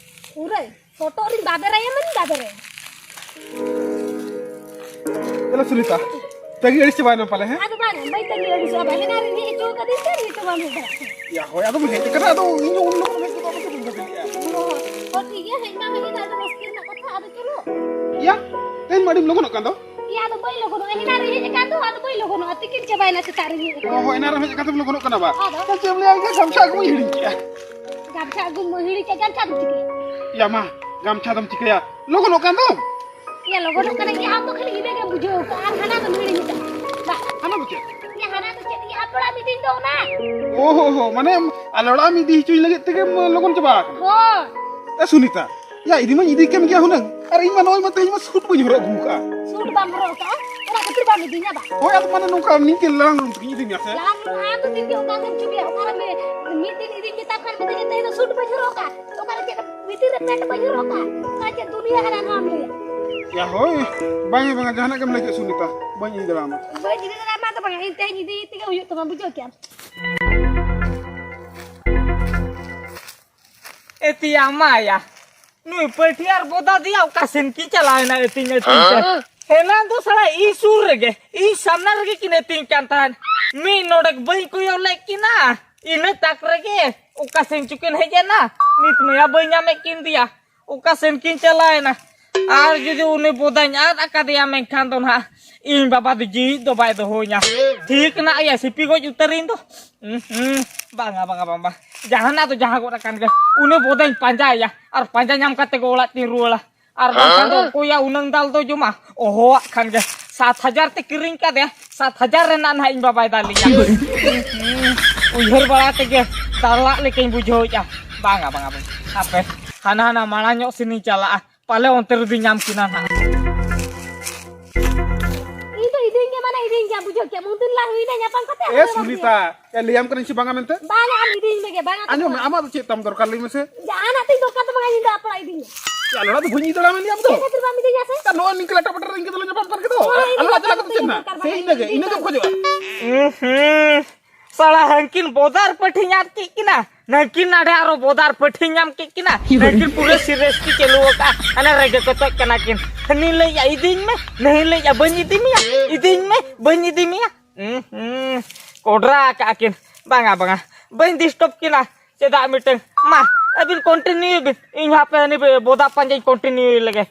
ᱯᱩᱨᱟᱹ ᱦᱚᱴᱚᱜ ᱨᱤᱧ ᱵᱟᱵᱮᱨᱟᱭᱟ, ᱢᱟᱱᱮ ᱵᱟᱵᱮᱨᱟᱭᱟ᱾ ᱪᱚᱞᱚ ᱥᱩᱱᱤᱛᱟ, ᱛᱟᱹᱜᱤ ᱟᱹᱲᱤᱥ ᱪᱟᱵᱟᱭᱮᱱᱟᱢ ᱯᱟᱞᱮ, ᱦᱮᱸ? ᱟᱫᱚ ᱵᱟᱝ, ᱵᱟᱹᱧ ᱛᱟᱹᱜᱤ ᱟᱹᱲᱤᱥᱚᱜᱼᱟ, ᱵᱟᱝ᱾ ᱮᱱᱟᱝ ᱨᱤᱧ ᱦᱮᱡ ᱦᱚᱪᱚ ᱠᱟᱫᱤᱧ ᱛᱮ ᱱᱤᱛᱚᱜ ᱵᱟᱢ ᱦᱮᱡ ᱫᱟᱲᱮᱭᱟᱜ ᱠᱟᱱᱟ᱾ ᱭᱟ, ᱦᱳᱭ, ᱟᱫᱚᱢ ᱦᱮᱡ ᱟᱠᱟᱱᱟ, ᱟᱫᱚ ᱤᱧ ᱦᱚᱸ ᱩᱱ ᱞᱚᱜᱚᱱ ᱦᱮᱡ ᱠᱟᱛᱮ ᱟᱫᱚ ᱪᱮᱫ ᱤᱧ ᱠᱟᱹᱢᱤᱭᱟ? ᱚ, ᱦᱚᱸ, ᱴᱷᱤᱠ ᱜᱮᱭᱟ, ᱦᱮᱡ ᱢᱟ ᱦᱮᱡ ᱮᱱᱟ, ᱟᱫᱚ ᱨᱟᱹᱥᱠᱟᱹ ᱨᱮᱱᱟᱜ ᱠᱟᱛᱷᱟ, ᱟᱫᱚ ᱪᱚᱞᱚ᱾ ᱭᱟ, ᱛᱮᱦᱮᱧ ᱢᱟ ᱟᱹᱰᱤᱢ ᱞᱚᱜᱚᱱᱚᱜ ᱠᱟᱱ ᱫᱚ᱾ ᱭᱟ, ᱟᱫᱚ ᱵᱟᱹᱧ ᱞᱚᱜᱚᱱᱚᱜᱼᱟ, ᱮᱱᱟᱝ ᱨᱤᱧ ᱦᱮᱡ ᱟᱠᱟᱱ ᱫᱚ, ᱟᱫᱚ ᱵᱟᱹᱧ ᱞᱚᱜᱚᱱᱚᱜᱼᱟ, ᱛᱤᱠᱤᱱ ᱪᱟᱵᱟᱭᱮᱱᱟ, ᱥᱮᱛᱟᱜ ᱨᱤᱧ ᱦᱮᱡ ᱟᱠᱟᱱ᱾ ᱚ, ᱦᱳᱭ, ᱮᱱᱟᱝ ᱨᱮᱢ ᱦᱮᱡ ᱠᱟᱛᱮᱢ ᱞᱚᱜᱚᱱᱚᱜ ᱠᱟᱱᱟ ᱵᱟ? ᱟᱫᱚ? ᱛᱚ ᱪᱮᱫ ᱮᱢ ᱞᱟᱹᱭᱟ, ᱤᱧ ᱜᱟᱢᱪᱷᱟ ᱟᱹᱜᱩ ᱢᱟᱧ ᱦᱤᱲᱤᱧ ᱠᱮᱜᱼᱟ᱾ ᱜᱟᱢᱪᱷᱟ ᱟᱹᱜᱩᱢ ᱦᱤᱲᱤᱧ ᱠᱮᱜᱼᱟ, ᱜᱟᱢᱪᱷᱟ ᱫᱚᱢ ᱪᱤᱠᱟᱹᱭᱟ? ᱭᱟ ᱢᱟ, ᱜᱟᱢᱪᱷᱟ ᱫᱚᱢ ᱪᱤᱠᱟᱹᱭᱟ? ᱞᱚᱜᱚᱱᱚᱜ ᱠᱟᱱ ᱫᱚᱢ᱾ ᱭᱟ, ᱞᱚᱜᱚᱱᱚᱜ ᱠᱟᱱᱟ, ᱤᱧ ᱟᱢ ᱫᱚ ᱠᱷᱟᱹᱞᱤ ᱤᱱᱟᱹ ᱜᱮᱢ ᱵᱩᱡᱷᱟᱹᱣ ᱠᱟᱜᱼᱟ ᱟᱨ ᱦᱟᱱᱟ ᱫᱚᱢ ᱦᱤᱲᱤᱧ ᱠᱟᱜᱼᱟ᱾ ᱵᱟ᱾ ᱦᱟᱱᱟ ᱫᱚ ᱪᱮᱫ? ᱭᱟ, ᱦᱟᱱᱟ ᱫᱚ ᱪᱮᱫ? ᱤᱧ ᱟᱯᱮ ᱚᱲᱟᱜ ᱢᱤᱫ ᱫᱤᱱ ᱫᱚ ᱚᱱᱟ᱾ ᱳ ᱦᱳ ᱦᱳ, ᱢᱟᱱᱮ ᱟᱞᱮ ᱚᱲᱟᱜ ᱮᱢ ᱤᱫᱤ ᱦᱚᱪᱚᱧ ᱞᱟᱹᱜᱤᱫ ᱛᱮᱜᱮᱢ ᱞᱚᱜᱚᱱ ᱪᱟᱵᱟ ᱟᱠᱟᱱᱟ? ᱦᱳᱭ᱾ ᱮ ᱥᱩᱱᱤᱛᱟ, ᱭᱟ, ᱤᱫᱤ ᱢᱟᱧ ᱤᱫᱤ ᱠᱮᱢ ᱜᱮᱭᱟ ᱦᱩᱱᱟᱹᱝ, ᱟᱨ ᱤᱧ ᱢᱟ ᱱᱚᱜᱼᱚᱭ ᱢᱟ ᱛᱮᱦᱮᱧ ᱢᱟ ᱥᱩᱴ ᱵᱟᱹᱧ ᱦᱚᱨᱚᱜ ᱟᱹᱜᱩ ᱠᱟᱜᱼᱟ᱾ ᱥᱩᱴ ᱵᱟᱢ ᱦᱚᱨᱚᱜ ᱠᱟᱜᱼᱟ? ᱚᱱᱟ ᱠᱷᱟᱹᱛᱤᱨ ᱵᱟᱢ ᱤᱫᱤᱧᱟ ᱵᱟ? ᱦᱳᱭ, ᱟᱫᱚ ᱢᱟᱱᱮ ᱱᱚᱝᱠᱟ ᱱᱤᱝᱠᱟᱹ ᱞᱟᱲᱟᱝ ᱞᱩᱲᱩᱝ ᱛᱮᱜᱤᱧ ᱤᱫᱤ ᱢᱮᱭᱟ ᱥᱮ? ᱞᱟᱲᱟᱝ ᱞᱩᱲᱩᱝ ᱟᱢ ᱫᱚ ᱫᱤᱱ ᱜᱮ ᱚᱠᱟ ᱜᱮᱢ ᱪᱩᱜᱤᱭᱟ? ᱚᱠᱟᱨᱮ ᱢᱤᱫ ᱫᱤᱱ ᱤᱫᱤᱧ ᱢᱮᱛᱟᱢ ᱠᱷᱟᱱ ᱢᱮᱛᱟᱹᱧᱟ, "ᱛᱮᱦᱮᱧ ᱫᱚ ᱥᱩᱴ ᱵᱟᱹᱧ ᱦᱚᱨᱚᱜ ᱠᱟᱜᱼᱟ, ᱚᱠᱟᱨᱮ ᱪᱮᱫ ᱵᱷᱤᱛᱤᱨ ᱨᱮ ᱯᱮᱱᱴ ᱵᱟᱹᱧ ᱦᱚᱨᱚᱜ ᱠᱟᱜᱼᱟ?" ᱚᱱᱟ ᱪᱮᱫ ᱫᱩᱱᱤᱭᱟᱹ ᱦᱟᱱᱟ ᱱᱚᱣᱟᱢ ᱞᱟᱹᱭᱟ? ᱭᱟ ᱦᱳᱭ, ᱵᱟᱝᱟ, ᱵᱟᱝᱟ, ᱡᱟᱦᱟᱱᱟᱜ ᱜᱮᱢ ᱞᱟᱹᱭ ᱠᱮᱫ ᱥᱩᱱᱤᱛᱟ, ᱵᱟᱹᱧ ᱤᱫᱤ ᱫᱟᱲᱮᱭᱟᱢᱟ᱾ ᱵᱟᱹᱧ ᱤᱫᱤ ᱫᱟᱲᱮᱭᱟᱢᱟ ᱫᱚ ᱵᱟᱝᱟ, ᱤᱧ ᱛᱮᱦᱮᱧ ᱤᱫᱤ ᱛᱮᱜᱮ ᱦᱩᱭᱩᱜ ᱛᱟᱢᱟ, ᱵᱩᱡᱷᱟᱹᱣ ᱠᱮᱜᱼᱟᱢ? ᱮᱛᱤᱭᱟ ᱢᱟᱭᱟ, ᱱᱩᱭ ᱯᱟᱹᱴᱷᱤ ᱟᱨ ᱵᱚᱫᱟ ᱫᱮᱭᱟ ᱚᱠᱟ ᱥᱮᱱ ᱠᱤᱱ ᱪᱟᱞᱟᱣ ᱮᱱᱟ ᱟᱹᱛᱤᱧ ᱟᱹᱛᱤᱧ ᱛᱮ? ᱦᱮᱸ? ᱦᱮᱱᱟᱝ ᱫᱚ ᱥᱟᱞᱟ ᱤᱧ ᱥᱩᱨ ᱨᱮᱜᱮ, ᱤᱧ ᱥᱟᱢᱱᱟ ᱨᱮᱜᱮ ᱠᱤᱱ ᱟᱹᱛᱤᱧ ᱠᱟᱱ ᱛᱟᱦᱮᱸᱫ᱾ ᱢᱤᱫ ᱱᱚᱰᱮᱠ ᱵᱟᱹᱧ ᱠᱚᱭᱚᱜ ᱞᱮᱫ ᱠᱤᱱᱟ, ᱤᱱᱟᱹ ᱛᱟᱠ ᱨᱮᱜᱮ ᱚᱠᱟ ᱥᱮᱱ ᱪᱚᱠᱤᱱ ᱦᱮᱡ ᱮᱱᱟ᱾ ᱱᱤᱛ ᱢᱟᱭᱟ ᱵᱟᱹᱧ ᱧᱟᱢᱮᱫ ᱠᱤᱱ ᱫᱮᱭᱟ, ᱚᱠᱟ ᱥᱮᱱ ᱠᱤᱱ ᱪᱟᱞᱟᱣ ᱮᱱᱟ᱾ ᱟᱨ ᱡᱩᱫᱤ ᱩᱱᱤ ᱵᱚᱫᱟᱧ ᱟᱫ ᱟᱠᱟᱫᱮᱭᱟ, ᱢᱮᱱᱠᱷᱟᱱ ᱫᱚ ᱱᱟᱦᱟᱜ ᱤᱧ ᱵᱟᱵᱟ ᱫᱚ ᱡᱤᱣᱤᱫ ᱫᱚ ᱵᱟᱭ ᱫᱚᱦᱚᱧᱟ᱾ ᱴᱷᱤᱠ ᱱᱟᱜ ᱮᱭᱟ ᱥᱤᱯᱤ ᱜᱚᱡ ᱩᱛᱟᱹᱨᱤᱧ ᱫᱚ᱾ ᱦᱩᱸ, ᱦᱩᱸ, ᱵᱟᱝᱟ, ᱵᱟᱝᱟ, ᱵᱟᱝ, ᱵᱟᱝ᱾ ᱡᱟᱦᱟᱱᱟᱜ ᱫᱚ ᱡᱟᱦᱟᱸ ᱜᱚᱫ ᱟᱠᱟᱱ ᱜᱮ, ᱩᱱᱤ ᱵᱚᱫᱟᱧ ᱯᱟᱸᱡᱟᱭᱮᱭᱟ᱾ ᱟᱨ ᱯᱟᱸᱡᱟ ᱧᱟᱢ ᱠᱟᱛᱮ ᱜᱮ ᱚᱲᱟᱜ ᱛᱤᱧ ᱨᱩᱣᱟᱹᱲᱟ᱾ ᱟᱨ ᱵᱟᱝᱠᱷᱟᱱ ᱫᱚ ᱚᱠᱚᱭᱟᱜ ᱩᱱᱟᱹᱝ ᱫᱟᱞ ᱫᱚ ᱡᱚᱢᱟ? ᱚᱦᱚᱣᱟᱜ ᱠᱷᱟᱱ ᱜᱮ᱾ ᱥᱟᱛ ᱦᱟᱡᱟᱨ ᱛᱮ ᱠᱤᱨᱤᱧ ᱠᱟᱫᱮᱭᱟ, ᱥᱟᱛ ᱦᱟᱡᱟᱨ ᱨᱮᱱᱟᱜ ᱱᱟᱦᱟᱜ ᱤᱧ ᱵᱟᱵᱟᱭ ᱫᱟᱞᱤᱧᱟ᱾ ᱦᱩᱸ, ᱩᱭᱦᱟᱹᱨ ᱵᱟᱲᱟ ᱛᱮᱜᱮ ᱫᱟᱞᱟᱜ ᱞᱮᱠᱟᱧ ᱵᱩᱡᱷᱟᱹᱣᱮᱫᱼᱟ᱾ ᱵᱟᱝᱟ, ᱵᱟᱝᱟ, ᱵᱟᱝᱟ᱾ ᱦᱟᱯᱮ, ᱦᱟᱱᱟ, ᱦᱟᱱᱟ ᱢᱟᱲᱟᱝ ᱧᱚᱜ ᱥᱮᱱᱤᱧ ᱪᱟᱞᱟᱜᱼᱟ᱾ ᱯᱟᱞᱮ ᱚᱱᱛᱮ ᱨᱮᱫᱚᱧ ᱧᱟᱢ ᱠᱤᱱᱟ ᱱᱟᱦᱟᱜ᱾ ᱤᱧ ᱫᱚ ᱤᱫᱤᱧ ᱜᱮ ᱢᱟᱱᱮ ᱤᱫᱤᱧ ᱜᱮᱭᱟ, ᱵᱩᱡᱷᱟᱹᱣ ᱠᱮᱜᱼᱟᱢ? ᱩᱱᱫᱤᱱ ᱞᱟ ᱦᱩᱭᱱᱟ ᱧᱟᱯᱟᱢ ᱠᱟᱛᱮ, ᱮ ᱟᱫᱚ ᱵᱟᱢ ᱥᱩᱱᱤᱛᱟ, ᱤᱫᱤᱧᱟ᱾ ᱮ, ᱞᱟᱹᱭᱟᱢ ᱠᱟᱹᱱᱟᱹᱧ ᱥᱮ ᱵᱟᱝᱟ ᱢᱮᱱᱛᱮ? ᱵᱟᱝᱟ, ᱟᱢ ᱤᱫᱤᱧ ᱢᱮᱜᱮ, ᱵᱟᱝᱟ ᱛᱚ ᱟᱸᱡᱚᱢ ᱢᱮ, ᱵᱟᱝᱟ᱾ ᱟᱢᱟᱜ ᱫᱚ ᱪᱮᱫ ᱛᱟᱢ ᱫᱚᱨᱠᱟᱨ, ᱞᱟᱹᱭ ᱢᱮᱥᱮ? ᱡᱟᱦᱟᱱᱟᱜ ᱛᱤᱧ ᱫᱚᱨᱠᱟᱨ ᱛᱟᱢᱟ, ᱤᱧ ᱫᱚ ᱟᱯᱲᱟ ᱤᱫᱤᱧ ᱢᱮ᱾ ᱪᱮᱫ ᱟᱞᱚᱲᱟ ᱫᱚ ᱵᱟᱹᱧ ᱤᱫᱤ ᱫᱟᱲᱮᱭᱟᱢᱟ ᱟᱢ ᱫᱚ᱾ ᱪᱮᱫ ᱠᱷᱟᱹᱛᱤᱨ ᱵᱟᱢ ᱤᱫᱤᱧᱟ ᱥᱮ? ᱛᱟ ᱱᱚᱜᱼᱚᱭ ᱱᱤᱝᱠᱟᱹ ᱞᱟᱴᱟ ᱯᱟᱴᱟ ᱨᱮ ᱤᱱᱠᱟᱹ ᱫᱚᱞᱮ ᱧᱟᱯᱟᱢ ᱠᱟᱱ ᱜᱮᱫᱚ᱾ ᱦᱳᱭ, ᱤᱧ ᱟᱞᱚᱲᱟ ᱫᱚ ᱪᱟᱞᱟᱣ ᱠᱟᱛᱮ ᱪᱮᱫ ᱫᱚᱨᱠᱟᱨ ᱵᱟᱝ᱾ ᱥᱮ ᱤᱧ ᱞᱟᱹᱜᱤᱫ ᱤᱱᱟᱹ ᱜᱮᱢ ᱠᱷᱚᱡᱚᱜᱼᱟ? ᱩᱸ ᱦᱩᱸ᱾ ᱥᱟᱞᱟ ᱦᱟᱱᱠᱤᱱ ᱵᱚᱫᱟᱨ ᱯᱟᱹᱴᱷᱤ ᱧᱟᱢ ᱠᱮᱫ ᱠᱤᱱᱟ, ᱱᱟᱹᱠᱤᱱ ᱱᱟᱰᱮ ᱟᱨᱚ ᱵᱚᱫᱟᱨ ᱯᱟᱹᱴᱷᱤ ᱧᱟᱢ ᱠᱮᱫ ᱠᱤᱱᱟ, ᱱᱟᱹᱠᱤᱱ ᱯᱩᱨᱟᱹ ᱥᱤᱨᱮᱥᱴᱤ ᱪᱟᱹᱞᱩ ᱟᱠᱟᱫᱼᱟ᱾ ᱦᱟᱱᱮ ᱨᱮᱜᱮ ᱠᱚᱪᱚᱜ ᱠᱟᱱᱟ ᱠᱤᱱ, ᱦᱟᱹᱱᱤ ᱞᱟᱹᱭᱮᱜᱼᱟ ᱤᱫᱤᱧ ᱢᱮ, ᱱᱟᱹᱭ ᱞᱟᱹᱭᱮᱜᱼᱟ ᱵᱟᱹᱧ ᱤᱫᱤ ᱢᱮᱭᱟ, ᱤᱫᱤᱧ ᱢᱮ, ᱵᱟᱹᱧ ᱤᱫᱤ ᱢᱮᱭᱟ᱾ ᱩᱸ ᱦᱩᱸ, ᱠᱚᱰᱨᱟ ᱟᱠᱟᱫᱼᱟ ᱠᱤᱱ᱾ ᱵᱟᱝᱟ, ᱵᱟᱝᱟ, ᱵᱟᱹᱧ ᱰᱤᱥᱴᱟᱵᱽ ᱠᱤᱱᱟ᱾ ᱪᱮᱫᱟᱜ ᱢᱤᱫᱴᱟᱝ? ᱢᱟ, ᱟᱹᱵᱤᱱ ᱠᱚᱱᱴᱤᱱᱤᱭᱩᱭ ᱵᱤᱱ, ᱤᱧ ᱦᱟᱯᱮ ᱦᱟᱹᱱᱤ ᱵᱚᱫᱟ ᱯᱟᱸᱡᱟᱧ ᱠᱚᱱᱴᱤᱱᱤᱭᱩᱭ ᱞᱮᱜᱮ᱾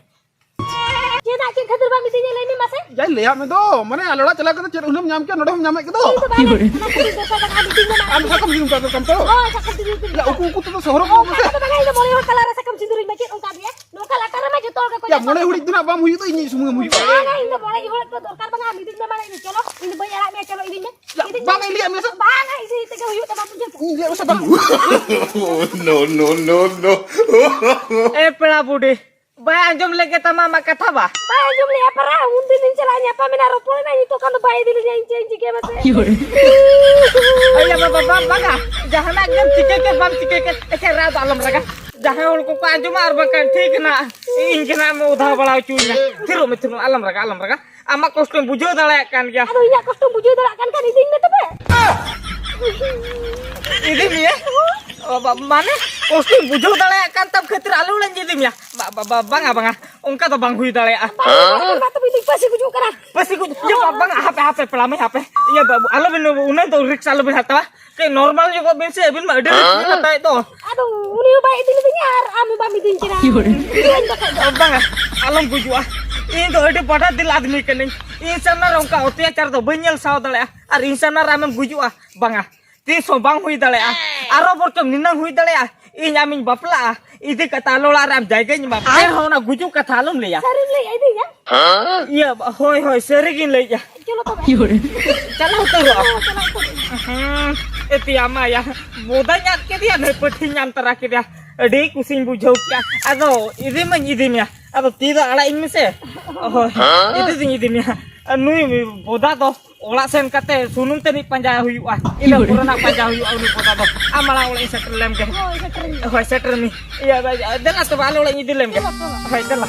ᱪᱮᱫᱟᱜ, ᱪᱮᱫ ᱠᱷᱟᱹᱛᱤᱨ ᱵᱟᱢ ᱤᱫᱤᱧᱟ, ᱞᱟᱹᱭ ᱢᱮ ᱢᱟᱥᱮ? ᱡᱟᱧ ᱞᱟᱹᱭᱟᱫ ᱢᱮ ᱫᱚ, ᱢᱟᱱᱮ, ᱟᱞᱮ ᱚᱲᱟᱜ ᱪᱟᱞᱟᱣ ᱠᱟᱛᱮ ᱪᱮᱫ ᱩᱱᱟᱹᱢ ᱧᱟᱢ ᱠᱮᱫ, ᱱᱚᱰᱮ ᱦᱚᱸᱢ ᱧᱟᱢᱮᱫ ᱜᱮ ᱫᱚ᱾ ᱤᱧ ᱫᱚ ᱵᱟᱝ, ᱚᱱᱟ ᱠᱷᱟᱹᱛᱤᱨ ᱫᱚᱨᱠᱟᱨ ᱵᱟᱝ, ᱟᱢ ᱤᱫᱤᱧ ᱢᱮ ᱢᱟ᱾ ᱟᱢ ᱥᱟᱠᱟᱢ ᱥᱤᱸᱫᱩᱨ ᱠᱟᱜ ᱠᱟᱱ ᱛᱚ? ᱦᱳᱭ, ᱥᱟᱠᱟᱢ ᱥᱤᱸᱫᱩᱨ ᱠᱟᱜ ᱩᱠᱩ, ᱠᱟᱱ᱾ ᱩᱠᱩ ᱛᱮᱫᱚ ᱥᱚᱦᱨᱚᱜ ᱚ, ᱠᱚ ᱢᱮᱥᱮ᱾ ᱚᱱᱠᱟ ᱫᱚ ᱵᱟᱝ, ᱤᱧ ᱫᱚ ᱢᱚᱬᱮ ᱦᱚᱲ ᱛᱟᱞᱟ ᱨᱮ ᱥᱟᱠᱟᱢ ᱥᱤᱸᱫᱩᱨᱤᱧ ᱢᱮ, ᱪᱮᱫ ᱚᱱᱠᱟ ᱜᱮ? ᱱᱚᱝᱠᱟ ᱞᱟᱴᱟ ᱨᱮᱢᱟ ᱡᱚᱛᱚ ᱦᱚᱲ ᱜᱮᱠᱚ ᱭᱟ, ᱧᱮᱞ ᱢᱚᱬᱮ ᱧᱟᱢᱟ᱾ ᱦᱩᱲᱤᱡ ᱫᱚ ᱱᱟᱜ ᱵᱟᱢ ᱦᱩᱭᱩᱜ ᱫᱚ, ᱤᱧ ᱥᱩᱢᱩᱝ ᱮᱢ ᱦᱩᱭᱩᱜᱼᱟ᱾ ᱵᱟᱝᱟ, ᱤᱧ ᱫᱚ ᱢᱚᱬᱮ ᱦᱚᱲ ᱫᱚ ᱫᱚᱨᱠᱟᱨ ᱵᱟᱝᱟ, ᱟᱢ ᱤᱫᱤᱧ ᱢᱮ ᱢᱟᱲᱟᱝ, ᱤᱧ ᱪᱚᱞᱚ, ᱤᱧ ᱫᱚ ᱵᱟᱹᱧ ᱟᱲᱟᱜ ᱢᱮᱭᱟ, ᱪᱚᱞᱚ, ᱤᱫᱤᱧ ᱢᱮ᱾ ᱭᱟ, ᱤᱫᱤᱧ ᱢᱮ᱾ ᱵᱟᱝᱟ, ᱤᱧ ᱞᱟᱹᱭᱟᱫ ᱢᱮᱭᱟ ᱥᱮ? ᱵᱟᱝᱟ, ᱤᱧ ᱥᱮᱫ ᱛᱮᱜᱮ ᱦᱩᱭᱩᱜ ᱛᱟᱢᱟ, ᱵᱩᱡᱷᱟᱹᱣ ᱠᱮᱫᱟᱢ? ᱤᱧ ᱞᱟᱹᱭᱟᱫ ᱢᱮᱭᱟ ᱥᱮ ᱵᱟᱝ? No, no, no, no. ᱮ ᱯᱮᱲᱟ ᱵᱩᱰᱷᱤ, ᱵᱟᱭ ᱟᱸᱡᱚᱢ ᱞᱮᱫ ᱜᱮ ᱛᱟᱢᱟ ᱟᱢᱟᱜ ᱠᱟᱛᱷᱟ ᱵᱟ? ᱵᱟᱭ ᱟᱸᱡᱚᱢ ᱞᱮᱜᱼᱟ ᱯᱟᱨᱟ, ᱩᱱᱫᱤᱱ ᱤᱧ ᱪᱟᱞᱟᱜ ᱧᱟᱯᱟᱢ ᱮᱱᱟ, ᱨᱚᱯᱚᱲ ᱮᱱᱟ, ᱱᱤᱛᱚᱜ ᱠᱷᱟᱱ ᱫᱚ ᱵᱟᱭ ᱤᱫᱤ ᱞᱤᱧᱟ, ᱤᱧ ᱪᱮᱫ ᱤᱧ ᱪᱤᱠᱟᱹᱭᱟ ᱢᱟᱥᱮ? ᱟᱭᱟ ᱵᱟᱵᱟ, ᱵᱟᱝ, ᱵᱟᱝᱟ, ᱡᱟᱦᱟᱱᱟᱜ ᱜᱮᱢ ᱪᱤᱠᱟᱹ ᱠᱮᱫ, ᱵᱟᱢ ᱪᱤᱠᱟᱹ ᱠᱮᱫ, ᱮᱠᱮᱱ ᱨᱟᱜ ᱫᱚ ᱟᱞᱚᱢ ᱨᱟᱜᱟ᱾ ᱡᱟᱦᱟᱸᱭ ᱦᱚᱲ ᱠᱚᱠᱚ ᱟᱸᱡᱚᱢᱟ ᱟᱨ ᱵᱟᱝᱠᱷᱟᱱ ᱴᱷᱤᱠ ᱦᱮᱱᱟᱜ, ᱤᱧ ᱜᱮ ᱱᱟᱜ ᱮᱢ ᱩᱫᱷᱟ ᱵᱟᱲᱟ ᱦᱚᱪᱚᱧᱟ᱾ ᱛᱷᱤᱨᱚᱜ ᱢᱮ, ᱛᱷᱤᱨᱚᱜ ᱢᱮ, ᱟᱞᱚᱢ ᱨᱟᱜᱟ, ᱟᱞᱚᱢ ᱨᱟᱜᱟ᱾ ᱟᱢᱟᱜ ᱠᱚᱥᱴᱚᱧ ᱵᱩᱡᱷᱟᱹᱣ ᱫᱟᱲᱮᱭᱟᱜ ᱠᱟᱱ ᱜᱮᱭᱟ᱾ ᱟᱫᱚ ᱤᱧᱟᱹᱜ ᱠᱚᱥᱴᱚᱢ ᱵᱩᱡᱷᱟᱹᱣ ᱫᱟᱲᱮᱭᱟᱜ ᱠᱟᱱ ᱠᱷᱟᱱ ᱤᱫᱤᱧ ᱢᱮ ᱛᱚᱵᱮ᱾ ᱤᱫᱤ ᱢᱮᱭᱟ? ᱚ, ᱵᱟ-, ᱢᱟᱱᱮ, ᱠᱚᱥᱴᱚᱧ ᱵᱩᱡᱷᱟᱹᱣ ᱫᱟᱲᱮᱭᱟᱜ ᱠᱟᱱ ᱛᱟᱢ ᱠᱷᱟᱹᱛᱤᱨ ᱟᱞᱚ ᱚᱲᱟᱜ ᱤᱧ ᱤᱫᱤ ᱢᱮᱭᱟ᱾ ᱵᱟ-, ᱵᱟ-, ᱵᱟ-, ᱵᱟᱝᱟ, ᱵᱟᱝᱟ, ᱚᱱᱠᱟ ᱫᱚ ᱵᱟᱝ ᱦᱩᱭ ᱫᱟᱲᱮᱭᱟᱜᱼᱟ᱾ ᱵᱟᱝ, ᱵᱟᱝ, ᱵᱟᱝ, ᱛᱚᱵᱮ ᱤᱧ ᱫᱚᱧ ᱯᱟᱹᱥᱤ ᱜᱩᱡᱩᱜ ᱠᱟᱱᱟ᱾ ᱯᱟᱹᱥᱤ ᱜᱩᱡ-, ᱤᱭᱟᱹ, ᱵᱟ-, ᱵᱟᱝᱟ, ᱦᱟᱯᱮ, ᱦᱟᱯᱮ, ᱯᱮᱲᱟ ᱢᱟᱹᱭ, ᱦᱟᱯᱮ᱾ ᱤᱭᱟᱹ, ᱵᱟᱹᱵᱩ, ᱟᱞᱚᱵᱤᱱ, ᱩᱱᱟᱹᱜ ᱫᱚ ᱨᱤᱠᱥ ᱟᱞᱚᱵᱤᱱ ᱦᱟᱛᱟᱣᱟ᱾ ᱠᱟᱹᱡ ᱱᱚᱨᱢᱟᱞ ᱧᱚᱜᱚᱜ ᱵᱤᱱ ᱥᱮ, ᱟᱹᱵᱤᱱ ᱢᱟ ᱟᱹᱰᱤ ᱨᱤᱠᱥ ᱵᱤᱱ ᱦᱟᱛᱟᱣᱮᱫ ᱫᱚ᱾ ᱟᱫᱚ ᱩᱱᱤ ᱦᱚᱸ ᱵᱟᱭ ᱤᱫᱤ ᱞᱤᱫᱤᱧᱟ ᱟᱨ ᱟᱢ ᱦᱚᱸ ᱵᱟᱢ ᱤᱫᱤᱧ ᱠᱟᱱᱟ᱾ ᱤᱫᱤᱭᱟᱹᱧ ᱵᱟᱠᱷᱟᱡ ᱫᱚ᱾ ᱵᱟᱝᱟ, ᱟᱞᱚᱢ ᱜᱩᱡᱩᱜᱼᱟ᱾ ᱤᱧ ᱫᱚ ᱟᱹᱰᱤ ᱵᱟᱰᱟ ᱫᱤᱞ ᱟᱫᱢᱤ ᱠᱟᱹᱱᱟᱹᱧ᱾ ᱤᱧ ᱥᱟᱢᱱᱟ ᱨᱮ ᱚᱱᱠᱟ ᱚᱛᱛᱟᱪᱟᱨ ᱫᱚ ᱵᱟᱹᱧ ᱧᱮᱞ ᱥᱟᱦᱟᱣ ᱫᱟᱲᱮᱭᱟᱜᱼᱟ᱾ ᱟᱨ ᱤᱧ ᱥᱟᱢᱱᱟ ᱨᱮ ᱟᱢᱮᱢ ᱜᱩᱡᱩᱜᱼᱟ᱾ ᱵᱟᱝᱟ, ᱛᱤᱥ ᱦᱚᱸ ᱵᱟᱝ ᱦᱩᱭ ᱫᱟᱲᱮᱭᱟᱜᱼᱟ᱾ ᱟᱨᱚ ᱵᱚᱨᱪᱚᱢ ᱱᱤᱱᱟᱹᱝ ᱦᱩᱭ ᱫᱟᱲᱮᱭᱟᱜᱼᱟ, ᱤᱧ ᱟᱢᱤᱧ ᱵᱟᱯᱞᱟᱜᱼᱟ, ᱤᱫᱤ ᱠᱟᱛᱮ ᱟᱞᱮ ᱚᱲᱟᱜ ᱨᱮ ᱟᱢ ᱡᱟᱭᱜᱟᱧ ᱮᱢᱟᱢᱟ᱾ ᱮᱱ ᱨᱮᱦᱚᱸ ᱚᱱᱟ ᱜᱩᱡᱩᱜ ᱠᱟᱛᱷᱟ ᱟᱞᱚᱢ ᱞᱟᱹᱭᱟ᱾ ᱥᱟᱹᱨᱤᱢ ᱞᱟᱹᱭᱮᱫᱼᱟ, ᱤᱫᱤᱭᱟ? ᱤᱭᱟᱹ, ᱦᱳᱭ, ᱦᱳᱭ, ᱥᱟᱹᱨᱤ ᱜᱤᱧ ᱞᱟᱹᱭᱮᱫᱼᱟ᱾ ᱪᱚᱞᱚ ᱛᱚᱵᱮ᱾ ᱪᱚᱞᱚ ᱩᱛᱟᱹᱨᱚᱜᱼᱟ᱾ ᱦᱮᱸ, ᱪᱚᱞᱚ ᱩᱛᱟᱹᱨᱚᱜᱼᱟ᱾ ᱦᱩᱸ, ᱮ ᱛᱮᱭᱟ ᱢᱟᱭᱟ, ᱵᱚᱫᱟᱧ ᱟᱫ ᱠᱮᱫᱮᱭᱟ, ᱱᱩᱭ ᱯᱟᱹᱴᱷᱤᱧ ᱧᱟᱢ ᱛᱟᱨᱟ ᱠᱮᱫᱮᱭᱟ᱾ ᱟᱹᱰᱤ ᱠᱩᱥᱤᱧ ᱵᱩᱡᱷᱟᱹᱣ ᱠᱮᱫᱼᱟ᱾ ᱟᱫᱚ ᱤᱫᱤ ᱢᱟᱧ ᱤᱫᱤ ᱢᱮᱭᱟ, ᱟᱫᱚ ᱛᱤ ᱫᱚ ᱟᱲᱟᱜ ᱤᱧ ᱢᱮᱥᱮ᱾ ᱦᱳᱭ, ᱤᱫᱤ ᱫᱩᱧ ᱤᱫᱤ ᱢᱮᱭᱟ᱾ ᱱᱩᱭ ᱵᱚᱫᱟ ᱫᱚ ᱚᱲᱟᱜ ᱥᱮᱱ ᱠᱟᱛᱮ ᱥᱩᱱᱩᱢ ᱛᱟᱹᱱᱤᱡ ᱯᱟᱸᱡᱟ ᱦᱩᱭᱩᱜᱼᱟ᱾ ᱤᱱᱟᱹ ᱯᱚᱨᱮ ᱱᱟᱜ ᱯᱟᱸᱡᱟ ᱦᱩᱭᱩᱜᱼᱟ ᱩᱱᱤ ᱵᱚᱫᱟ ᱫᱚ᱾ ᱟᱢ ᱢᱟᱲᱟᱝ ᱚᱲᱟᱜ ᱤᱧ ᱥᱮᱴᱮᱨ ᱞᱮᱢ ᱜᱮ᱾ ᱦᱳᱭ, ᱥᱮᱴᱮᱨ ᱢᱮ᱾ ᱦᱳᱭ, ᱥᱮᱴᱮᱨ ᱢᱮ᱾ ᱤᱭᱟᱹ, ᱫᱮᱞᱟ ᱛᱚᱵᱮ, ᱟᱞᱮ ᱚᱲᱟᱜ ᱤᱧ ᱤᱫᱤ ᱞᱮᱢ ᱜᱮ᱾ ᱫᱮᱞᱟ, ᱫᱮᱞᱟ᱾ ᱦᱳᱭ, ᱫᱮᱞᱟ᱾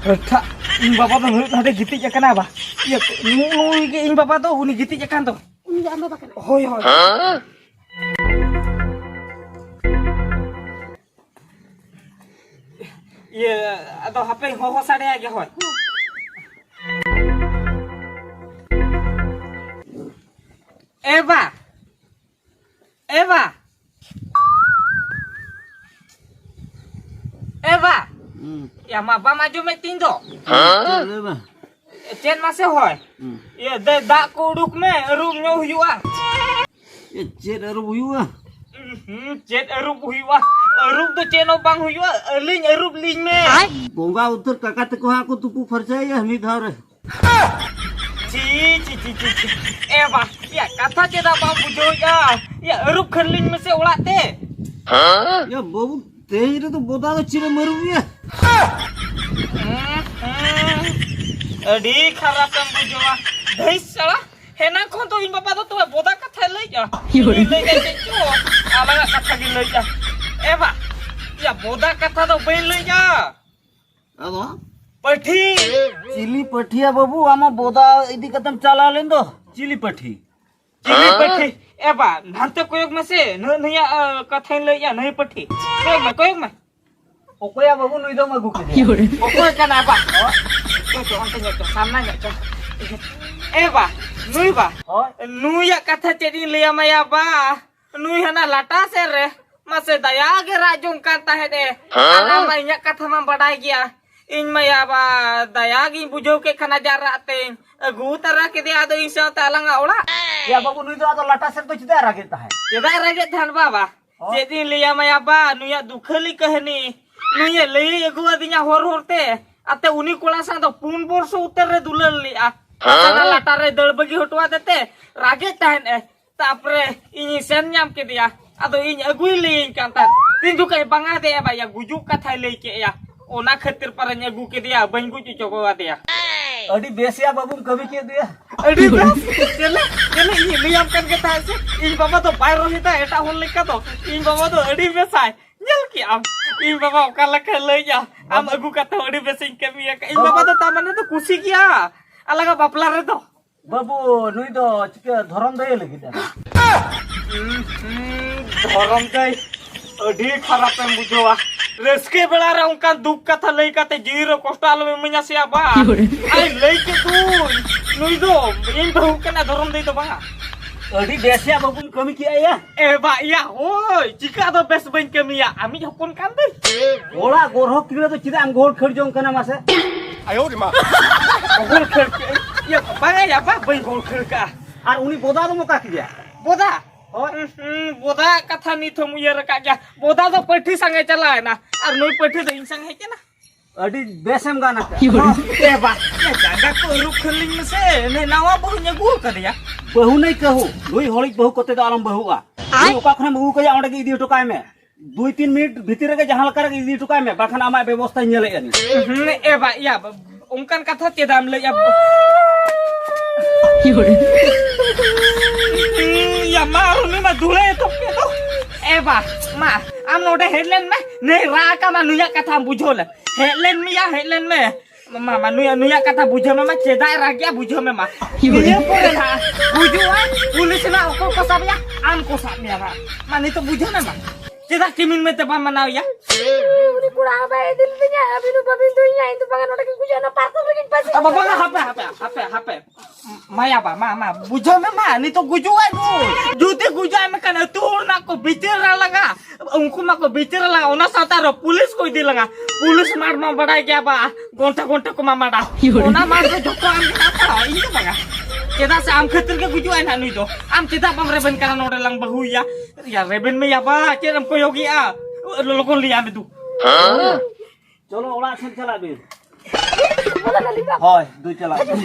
ᱦᱮᱴᱟᱜ, ᱤᱧ ᱵᱟᱵᱟ ᱫᱚ ᱱᱩᱭ ᱦᱟᱸᱰᱮ ᱜᱤᱛᱤᱡ ᱟᱠᱟᱱᱟ ᱵᱟ᱾ ᱤᱭᱟᱹ, ᱱᱩ-, ᱱᱩᱭ ᱜᱮ ᱤᱧ ᱵᱟᱵᱟ ᱫᱚ, ᱩᱱᱤ ᱜᱤᱛᱤᱡ ᱟᱠᱟᱱ ᱫᱚ᱾ ᱩᱱᱤ ᱫᱚ ᱟᱢ ᱵᱟᱵᱟ ᱠᱟᱱᱟᱭ᱾ ᱦᱳᱭ, ᱦᱳᱭ᱾ ᱤᱭᱟᱹ, ᱟᱫᱚ ᱦᱟᱯᱮ ᱦᱚᱦᱚ ᱥᱟᱰᱮᱭᱟ ᱜᱮ ᱦᱳᱭ᱾ ᱮ ᱵᱟ! ᱮ ᱵᱟ! ᱮ ᱵᱟ! ᱦᱩᱸ᱾ ᱭᱟ ᱢᱟ, ᱵᱟᱢ ᱟᱸᱡᱚᱢᱮᱫ ᱛᱤᱧ ᱫᱚ? ᱪᱮᱫ ᱞᱟᱹᱭ ᱢᱮ? ᱪᱮᱫ ᱢᱟᱥᱮ ᱦᱳᱭ? ᱦᱩᱸ᱾ ᱤᱭᱟᱹ, ᱫᱮ, ᱫᱟᱜ ᱠᱚ ᱩᱰᱩᱠ ᱢᱮ, ᱟᱹᱨᱩᱵ ᱧᱚᱜ ᱦᱩᱭᱩᱜᱼᱟ᱾ ᱮ, ᱪᱮᱫ ᱟᱹᱨᱩᱵ ᱦᱩᱭᱩᱜᱼᱟ? ᱦᱩᱸ, ᱪᱮᱫ ᱟᱹᱨᱩᱵ ᱦᱩᱭᱩᱜᱼᱟ? ᱟᱹᱨᱩᱵ ᱫᱚ ᱪᱮᱫ ᱦᱚᱸ ᱵᱟᱝ ᱦᱩᱭᱩᱜᱼᱟ, ᱟᱹᱞᱤᱧ ᱟᱹᱨᱩᱵ ᱞᱤᱧ ᱢᱮ᱾ ᱵᱚᱸᱜᱟ ᱩᱛᱟᱹᱨ ᱠᱟᱠᱟ ᱛᱟᱠᱚ ᱦᱟᱸᱜ ᱠᱚ ᱛᱩᱯᱩ ᱯᱷᱟᱨᱪᱟᱭᱮᱭᱟ ᱢᱤᱫ ᱫᱷᱟᱣ ᱨᱮ᱾ ᱪᱷᱤ, ᱪᱷᱤ, ᱪᱷᱤ, ᱪᱷᱤ, ᱪᱷᱤ᱾ ᱮ ᱵᱟ, ᱭᱟ, ᱠᱟᱛᱷᱟ ᱪᱮᱫᱟᱜ ᱵᱟᱢ ᱵᱩᱡᱷᱟᱹᱣᱮᱫᱼᱟ? ᱭᱟ, ᱟᱹᱨᱩᱵ ᱠᱷᱟᱹᱞᱤᱧ ᱢᱮᱥᱮ ᱚᱲᱟᱜ ᱛᱮ᱾ ᱭᱟ, ᱵᱟᱹᱵᱩ, ᱛᱮᱦᱮᱧ ᱨᱮᱫᱚ ᱵᱚᱫᱟ ᱫᱚ ᱪᱮᱫ ᱮᱢ ᱟᱹᱨᱩᱵᱮᱭᱟ? ᱦᱩᱸ, ᱦᱩᱸ᱾ ᱟᱹᱰᱤ ᱠᱷᱟᱨᱟᱯ ᱮᱢ ᱵᱩᱡᱷᱟᱹᱣᱟ᱾ ᱫᱷᱟᱹᱭ ᱥᱟᱲᱟ, ᱦᱮᱱᱟᱝ ᱠᱷᱚᱱ ᱫᱚ ᱤᱧ ᱵᱟᱵᱟ ᱫᱚ ᱛᱚᱵᱮ ᱵᱚᱫᱟ ᱠᱟᱛᱷᱟᱭ ᱞᱟᱹᱭᱮᱫᱼᱟ᱾ ᱤᱧ ᱞᱟᱹᱭᱮᱫᱼᱟ ᱪᱮᱫ ᱪᱚ, ᱟᱞᱟᱝᱟᱜ ᱠᱟᱛᱷᱟ ᱜᱮ ᱞᱟᱹᱭᱮᱫᱼᱟ᱾ ᱮ ᱵᱟ, ᱭᱟ, ᱵᱚᱫᱟ ᱠᱟᱛᱷᱟ ᱫᱚ ᱵᱟᱹᱧ ᱞᱟᱹᱭᱮᱫᱼᱟ᱾ ᱟᱫᱚ? ᱯᱟᱹᱴᱷᱤ᱾ ᱪᱤᱞᱤ ᱯᱟᱹᱴᱷᱤᱭᱟ ᱵᱟᱹᱵᱩ? ᱟᱢᱟᱜ ᱵᱚᱫᱟ ᱤᱫᱤ ᱠᱟᱛᱮᱢ ᱪᱟᱞᱟᱣ ᱞᱮᱱ ᱫᱚ? ᱪᱤᱞᱤ ᱯᱟᱹᱴᱷᱤ? ᱪᱤᱞᱤ ᱯᱟᱹᱴᱷᱤ? ᱮ ᱵᱟ, ᱱᱟᱱᱛᱮ ᱠᱚᱭᱚᱜ ᱢᱮᱥᱮ, ᱱᱩᱭ, ᱱᱩᱭᱟᱜ, ᱟ, ᱠᱟᱛᱷᱟᱧ ᱞᱟᱹᱭᱮᱜᱼᱟ, ᱱᱩᱭ ᱯᱟᱹᱴᱷᱤ᱾ ᱠᱚᱭᱚᱜ ᱢᱮ, ᱠᱚᱭᱚᱜ ᱢᱮ᱾ ᱚᱠᱚᱭᱟ ᱵᱟᱹᱵᱩ ᱱᱩᱭ ᱫᱚᱢ ᱟᱹᱜᱩ ᱠᱮᱫᱮᱭᱟ? ᱚᱠᱚᱭ ᱠᱟᱱᱟ ᱵᱟ? ᱚᱠᱚᱭ ᱪᱚ, ᱚᱱᱛᱮ ᱧᱮᱞ ᱪᱚ, ᱥᱟᱢᱱᱟ ᱧᱮᱞ ᱪᱚ᱾ ᱮ ᱵᱟ, ᱱᱩᱭ ᱵᱟ᱾ ᱦᱳᱭ᱾ ᱱᱩᱭᱟᱜ ᱠᱟᱛᱷᱟ ᱪᱮᱫ ᱤᱧ ᱞᱟᱹᱭᱟᱢᱟᱭᱟ ᱵᱟ? ᱱᱩᱭ ᱦᱟᱱᱟ ᱞᱟᱴᱟ ᱥᱮᱫ ᱨᱮ ᱢᱟᱥᱮ ᱫᱟᱭᱟ ᱜᱮ ᱨᱟᱜ ᱡᱚᱝ ᱠᱟᱱ ᱛᱟᱦᱮᱸᱫ ᱮ᱾ ᱦᱮᱸ? ᱟᱨ ᱟᱢ ᱢᱟ ᱤᱧᱟᱹᱜ ᱠᱟᱛᱷᱟ ᱢᱟᱢ ᱵᱟᱰᱟᱭ ᱜᱮᱭᱟ᱾ ᱤᱧ ᱢᱟ ᱭᱟ ᱵᱟ, ᱫᱟᱭᱟ ᱜᱤᱧ ᱵᱩᱡᱷᱟᱹᱣ ᱠᱮᱫ ᱠᱷᱟᱱ ᱟᱡᱟᱜ ᱨᱟᱜ ᱛᱮᱧ ᱟᱹᱜᱩ ᱛᱟᱨᱟ ᱠᱮᱫᱮᱭᱟ ᱟᱫᱚ ᱤᱧ ᱥᱟᱶᱛᱮ ᱟᱞᱟᱝᱟᱜ ᱚᱲᱟᱜ᱾ ᱭᱟ ᱵᱟᱹᱵᱩ, ᱱᱩᱭ ᱫᱚ ᱟᱫᱚ ᱞᱟᱴᱟ ᱥᱮᱫ ᱫᱚ ᱪᱮᱫᱟᱜ ᱮ ᱨᱟᱜᱮᱫ ᱛᱟᱦᱮᱸᱫ? ᱪᱮᱫᱟᱜ ᱮ ᱨᱟᱜᱮᱫ ᱛᱟᱦᱮᱸᱫ ᱵᱟᱵᱟ? ᱦᱚᱸ? ᱪᱮᱫ ᱤᱧ ᱞᱟᱹᱭᱟᱢᱟ ᱭᱟ ᱵᱟ, ᱱᱩᱭᱟᱜ ᱫᱩᱠᱷᱟᱹᱞᱤ ᱠᱟᱹᱦᱱᱤ᱾ ᱱᱩᱭᱮ ᱞᱟᱹᱭ ᱟᱹᱜᱩ ᱟᱹᱫᱤᱧᱟ ᱦᱚᱨ ᱦᱚᱨ ᱛᱮ᱾ ᱟᱛᱮ ᱩᱱᱤ ᱠᱚᱲᱟ ᱥᱟᱶ ᱫᱚ ᱯᱩᱱ ᱵᱚᱨᱥᱚ ᱩᱛᱟᱹᱨ ᱨᱮ ᱫᱩᱞᱟᱹᱲ ᱞᱮᱜᱼᱟ᱾ ᱦᱟᱥᱟᱱᱟ ᱞᱟᱴᱟ ᱨᱮ ᱫᱟᱹᱲ ᱵᱟᱹᱜᱤ ᱦᱚᱴᱚ ᱟᱫᱮ ᱛᱮ ᱨᱟᱜᱮᱫ ᱛᱟᱦᱮᱸᱫ ᱮ᱾ ᱛᱟᱯᱚᱨᱮ ᱤᱧᱤᱧ ᱥᱮᱱ ᱧᱟᱢ ᱠᱮᱫᱮᱭᱟ᱾ ᱟᱫᱚ ᱤᱧ ᱟᱹᱜᱩᱭ ᱞᱟᱹᱭᱟᱹᱧ ᱠᱟᱱ ᱛᱟᱦᱮᱸᱫ᱾ ᱛᱤᱱ ᱡᱚᱠᱷᱮᱡ ᱵᱟᱝᱟ ᱫᱮᱭᱟ ᱵᱟᱭᱟ ᱜᱩᱡᱩᱜ ᱠᱟᱛᱷᱟᱭ ᱞᱟᱹᱭ ᱠᱮᱜᱼᱟ᱾ ᱚᱱᱟ ᱠᱷᱟᱹᱛᱤᱨ ᱯᱟᱨᱮᱧ ᱟᱹᱜᱩ ᱠᱮᱫᱮᱭᱟ, ᱵᱟᱹᱧ ᱜᱩᱡ ᱦᱚᱪᱚ ᱟᱫᱮᱭᱟ᱾ ᱟᱹᱰᱤ ᱵᱮᱥ ᱭᱟ ᱵᱟᱹᱵᱩᱢ ᱠᱟᱹᱢᱤ ᱠᱮᱫ ᱫᱚᱭᱟ᱾ ᱟᱹᱰᱤ ᱵᱮᱥ᱾ ᱧᱮᱞᱮ, ᱧᱮᱞᱮ, ᱤᱧ ᱞᱟᱹᱭᱟᱢ ᱠᱟᱱ ᱜᱮ ᱛᱟᱦᱮᱸᱫ ᱥᱮ, ᱤᱧ ᱵᱟᱵᱟ ᱫᱚ ᱵᱟᱭ ᱨᱳᱦᱮᱫᱟ ᱮᱴᱟᱜ ᱦᱚᱲ ᱞᱮᱠᱟ ᱫᱚ᱾ ᱤᱧ ᱵᱟᱵᱟ ᱫᱚ ᱟᱹᱰᱤ ᱵᱮᱥᱟᱭ᱾ ᱧᱮᱞ ᱠᱮᱜ ᱟᱢ, ᱤᱧ ᱵᱟᱵᱟ ᱚᱠᱟ ᱞᱮᱠᱟᱭ ᱞᱟᱹᱭᱟ, ᱟᱢ ᱵᱟᱹᱵᱩ᱾ ᱟᱹᱜᱩ ᱠᱟᱛᱮ ᱦᱚᱸ ᱟᱹᱰᱤ ᱵᱮᱥᱤᱧ ᱠᱟᱹᱢᱤ ᱟᱠᱟᱫ᱾ ᱤᱧ ᱵᱟᱵᱟ ᱫᱚ ᱛᱟᱨ ᱢᱟᱱᱮ ᱫᱚ ᱠᱩᱥᱤ ᱜᱮᱭᱟ, ᱟᱞᱟᱜᱟ ᱵᱟᱯᱞᱟ ᱨᱮᱫᱚ᱾ ᱵᱟᱹᱵᱩ, ᱱᱩᱭ ᱫᱚ ᱪᱤᱠᱟᱹ ᱫᱷᱚᱨᱚᱢ ᱫᱟᱹᱭ ᱞᱟᱹᱜᱤᱫ ᱮ? ᱦᱩᱸ, ᱦᱩᱸ, ᱫᱷᱚᱨᱚᱢ ᱫᱟᱹᱭ, ᱟᱹᱰᱤ ᱠᱷᱟᱨᱟᱯ ᱮᱢ ᱵᱩᱡᱷᱟᱹᱣᱟ᱾ ᱨᱟᱹᱥᱠᱟᱹ ᱵᱮᱲᱟ ᱨᱮ ᱚᱱᱠᱟᱱ ᱫᱩᱠ ᱠᱟᱛᱷᱟ ᱞᱟᱹᱭ ᱠᱟᱛᱮ ᱡᱤᱣᱤ ᱨᱮ ᱠᱚᱥᱴᱚ ᱟᱞᱚᱢ ᱤᱢᱟᱹᱧᱟ ᱥᱮ ᱟᱵᱟ᱾ ᱟᱭ ᱞᱟᱹᱭ ᱠᱮᱫ ᱫᱩᱧ, ᱱᱩᱭ ᱫᱚ ᱤᱧ ᱵᱟᱹᱦᱩ ᱠᱟᱱᱟ, ᱫᱷᱚᱨᱚᱢ ᱫᱟᱹᱭ ᱫᱚ ᱵᱟᱝᱟ᱾ ᱟᱹᱰᱤ ᱵᱮᱥ ᱭᱟ ᱵᱟᱹᱵᱩᱢ ᱠᱟᱹᱢᱤ ᱠᱮᱜᱼᱟ ᱭᱟ᱾ ᱮ ᱵᱟ ᱭᱟ, ᱦᱳᱭ, ᱪᱤᱠᱟ ᱫᱚ ᱵᱮᱥ ᱵᱟᱹᱧ ᱠᱟᱹᱢᱤᱭᱟ, ᱟᱢᱤᱡ ᱦᱚᱯᱚᱱ ᱠᱟᱱ ᱫᱚᱧ᱾ ᱚᱲᱟᱜ ᱜᱚᱨᱦᱚᱠ ᱛᱤᱱᱟᱹᱜ ᱫᱚ ᱪᱮᱫᱟᱜ ᱮᱢ ᱜᱳᱞ ᱠᱷᱟᱹᱲ ᱡᱚᱝ ᱠᱟᱱᱟ ᱢᱟᱥᱮ? ᱟᱭᱳ ᱨᱮ ᱢᱟ᱾ ᱜᱳᱞ ᱠᱷᱟᱹᱲ ᱠᱮᱜᱼᱟᱹᱧ? ᱭᱟ, ᱵᱟᱝᱟ ᱭᱟ, ᱵᱟ, ᱵᱟᱹᱧ ᱜᱳᱞ ᱠᱷᱟᱹᱲ ᱠᱟᱜᱼᱟ᱾ ᱟᱨ ᱩᱱᱤ ᱵᱚᱫᱟ ᱫᱚᱢ ᱚᱠᱟ ᱠᱮᱫᱮᱭᱟ? ᱵᱚᱫᱟ? ᱦᱳᱭ᱾ ᱩᱸ, ᱦᱩᱸ, ᱵᱚᱫᱟ ᱠᱟᱛᱷᱟ ᱱᱤᱛ ᱦᱚᱸᱢ ᱩᱭᱦᱟᱹᱨ ᱟᱠᱟᱫ ᱜᱮᱭᱟ᱾ ᱵᱚᱫᱟ ᱫᱚ ᱯᱟᱹᱴᱷᱤ ᱥᱟᱝ ᱮ ᱪᱟᱞᱟᱣ ᱮᱱᱟ, ᱟᱨ ᱱᱩᱭ ᱯᱟᱹᱴᱷᱤ ᱫᱚ ᱤᱧ ᱥᱟᱝ ᱦᱮᱡ ᱮᱱᱟ᱾ ᱟᱹᱰᱤ ᱵᱮᱥ ᱮᱢ ᱜᱟᱱ ᱟᱠᱟᱫᱼᱟ᱾ ᱮ ᱵᱟ, ᱮ ᱡᱟᱸᱜᱟ ᱠᱚ ᱟᱹᱨᱩᱵ ᱠᱷᱟᱹᱞᱤᱧ ᱢᱮᱥᱮ, ᱱᱩᱭ ᱱᱟᱣᱟ ᱵᱟᱹᱦᱩᱧ ᱟᱹᱜᱩ ᱟᱠᱟᱫᱮᱭᱟ᱾ ᱵᱟᱹᱦᱩ ᱱᱟᱹᱭ ᱠᱟᱹᱦᱩ, ᱱᱩᱭ ᱦᱚᱲᱤᱡ ᱵᱟᱹᱦᱩ ᱠᱚᱛᱮ ᱫᱚ ᱟᱞᱚᱢ ᱵᱟᱹᱦᱩᱜᱼᱟ᱾ ᱱᱩᱭ ᱚᱠᱟ ᱠᱷᱚᱱᱮᱢ ᱟᱹᱜᱩ ᱠᱟᱭᱟ, ᱚᱸᱰᱮ ᱜᱮ ᱤᱫᱤ ᱦᱚᱴᱚ ᱠᱟᱭ ᱢᱮ᱾ ᱫᱩᱭ ᱛᱤᱱ ᱢᱤᱱᱤᱴ ᱵᱷᱤᱛᱤᱨ ᱨᱮᱜᱮ ᱡᱟᱦᱟᱸ ᱞᱮᱠᱟ ᱨᱮᱜᱮ ᱤᱫᱤ ᱦᱚᱴᱚ ᱠᱟᱭ ᱢᱮ, ᱵᱟᱠᱷᱟᱱ ᱟᱢᱟᱜ ᱵᱮᱵᱚᱥᱛᱷᱟᱧ ᱧᱮᱞᱮᱫᱼᱟ ᱱᱤᱧ᱾ ᱦᱩᱸ, ᱮ ᱵᱟ, ᱭᱟ, ᱵᱟ, ᱚᱱᱠᱟᱱ ᱠᱟᱛᱷᱟ ᱪᱮᱫᱟᱜ ᱮᱢ ᱞᱟᱹᱭᱮᱫᱼᱟ? ᱦᱩᱸ, ᱭᱟ, ᱢᱟ, ᱟᱨ ᱩᱱᱤ ᱢᱟ ᱫᱩᱲᱟᱹᱭ ᱮᱛᱚᱦᱚᱵ ᱠᱮᱫ ᱫᱚ᱾ ᱮ ᱵᱟ, ᱢᱟ, ᱟᱢ ᱱᱚᱰᱮ ᱦᱮᱡ ᱞᱮᱱ ᱢᱮ, ᱱᱮ ᱨᱟᱜ ᱟᱠᱟ ᱢᱟ, ᱱᱩᱭᱟᱜ ᱠᱟᱛᱷᱟᱢ ᱵᱩᱡᱷᱟᱹᱣ ᱞᱮ᱾ ᱦᱮᱡ ᱞᱮᱱ ᱢᱮᱭᱟ, ᱦᱮᱡ ᱞᱮᱱ ᱢᱮ᱾ ᱢᱟ, ᱢᱟ, ᱱᱩᱭᱟᱜ, ᱱᱩᱭᱟᱜ ᱠᱟᱛᱷᱟ ᱵᱩᱡᱷᱟᱹᱣ ᱢᱮ, ᱢᱟ, ᱪᱮᱫᱟᱜ ᱮ ᱨᱟᱜᱮᱜᱼᱟ, ᱵᱩᱡᱷᱟᱹᱣ ᱢᱮ, ᱢᱟ᱾ ᱱᱤᱭᱟᱹ ᱯᱚᱨᱮ ᱱᱟᱦᱟᱜ ᱜᱩᱡᱩᱜᱼᱟ, ᱯᱩᱞᱤᱥ ᱱᱟᱦᱟᱜ ᱚᱠᱚᱭ ᱠᱚ ᱥᱟᱵᱮᱭᱟ? ᱟᱢ ᱠᱚ ᱥᱟᱵ ᱢᱮᱭᱟ ᱱᱟᱦᱟᱜ᱾ ᱢᱟ, ᱱᱤᱛᱚᱜ ᱵᱩᱡᱷᱟᱹᱣ ᱢᱮ, ᱢᱟ᱾ ᱪᱮᱫᱟᱜ ᱠᱤᱢᱤᱱ ᱢᱮᱱᱛᱮ ᱵᱟᱢ ᱢᱟᱱᱟᱣᱮᱭᱟ? ᱩᱱᱤ ᱠᱚᱲᱟ ᱦᱚᱸ ᱵᱟᱭ ᱤᱫᱤ ᱞᱤᱫᱤᱧᱟ, ᱟᱹᱵᱤᱱ ᱦᱚᱸ ᱵᱟᱹᱵᱤᱱ ᱤᱫᱤᱭᱟ, ᱤᱧ ᱫᱚ ᱵᱟᱝᱟ ᱱᱚᱰᱮ ᱜᱤᱧ ᱜᱩᱡᱩᱜᱼᱟ, ᱚᱱᱟ ᱯᱟᱨᱠᱚᱢ ᱨᱮᱜᱤᱧ ᱯᱟᱹᱥᱤ ᱟᱵᱟ, ᱵᱟᱝᱟ, ᱦᱟᱯᱮ, ᱦᱟᱯᱮ, ᱦᱟᱯᱮ, ᱦᱟᱯᱮ᱾ ᱢᱟᱭᱟ ᱵᱟ, ᱢᱟ, ᱢᱟ, ᱵᱩᱡᱷᱟᱹᱣ ᱢᱮ, ᱢᱟ, ᱱᱤᱛᱚᱜ ᱜᱩᱡᱩᱜᱼᱟᱭ ᱱᱩᱭ᱾ ᱡᱩᱫᱤ ᱜᱩᱡᱩᱜᱼᱟᱭ ᱢᱮᱱᱠᱷᱟᱱ ᱟᱹᱛᱩ ᱦᱚᱲ ᱱᱟᱜ ᱠᱚ ᱵᱤᱪᱟᱹᱨᱟ ᱞᱟᱝᱟ, ᱩᱱᱠᱩ ᱢᱟ ᱠᱚ ᱵᱤᱪᱟᱹᱨᱟ ᱞᱟᱝᱟ, ᱚᱱᱟ ᱥᱟᱶᱛᱮ ᱟᱨᱚ ᱯᱩᱞᱤᱥ ᱠᱚ ᱤᱫᱤ ᱞᱟᱝᱟ᱾ ᱯᱩᱞᱤᱥ ᱢᱟᱨ ᱢᱟ ᱵᱟᱲᱟᱭ ᱜᱮᱭᱟ ᱵᱟ, ᱜᱚᱱᱴᱷᱟ ᱜᱚᱱᱴᱷᱟ ᱠᱚ ᱢᱟ ᱢᱟᱰᱟ᱾ ᱚᱱᱟ ᱢᱟᱨ ᱫᱚ ᱡᱚᱛᱚ ᱟᱢ ᱜᱮ ᱦᱟᱛᱟᱣᱟ, ᱤᱧ ᱫᱚ ᱵᱟᱝᱟ᱾ ᱪᱮᱫᱟᱜ ᱥᱮ ᱟᱢ ᱠᱷᱟᱹᱛᱤᱨ ᱜᱮ ᱜᱩᱡᱩᱜᱼᱟᱭ ᱱᱟᱜ ᱱᱩᱭ ᱫᱚ᱾ ᱟᱢ ᱪᱮᱫᱟᱜ ᱵᱟᱢ ᱨᱮᱵᱮᱱ ᱠᱟᱱᱟ ᱱᱚᱰᱮ ᱞᱟᱝ ᱵᱟᱹᱦᱩᱭᱟ? ᱭᱟ, ᱨᱮᱵᱮᱱ ᱢᱮ ᱭᱟ ᱵᱟ, ᱪᱮᱫ ᱮᱢ ᱠᱚᱭᱚᱜᱮᱜᱼᱟ? ᱞᱚᱜᱚᱱ ᱞᱟᱹᱭᱟ ᱢᱮ ᱫᱩ᱾ ᱪᱚᱞᱚ, ᱚᱲᱟᱜ ᱥᱮᱱ ᱪᱟᱞᱟᱜ ᱵᱤᱱ᱾ ᱦᱳᱭ, ᱫᱩ ᱪᱟᱞᱟᱜ ᱠᱟᱱᱟ᱾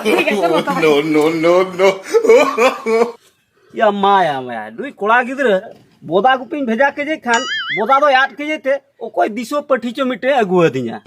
ᱴᱷᱤᱠ ᱟᱪᱷᱮ, ᱢᱟ ᱛᱚᱵᱮ᱾ No, no, no, no. ᱭᱟ ᱢᱟᱭᱟ, ᱢᱟᱭᱟ, ᱱᱩᱭ ᱠᱚᱲᱟ ᱜᱤᱫᱽᱨᱟᱹ ᱵᱚᱫᱟ ᱜᱩᱯᱤᱧ ᱵᱷᱮᱡᱟ ᱠᱮᱫᱮ ᱠᱷᱟᱱ, ᱵᱚᱫᱟ ᱫᱚᱭ ᱟᱫ ᱠᱮᱫᱮ ᱛᱮ, ᱚᱠᱚᱭ ᱫᱤᱥᱟᱹ ᱯᱟᱹᱴᱷᱤ ᱪᱚ ᱢᱤᱫᱴᱮᱱ ᱟᱹᱜᱩ ᱟᱹᱫᱤᱧᱟ᱾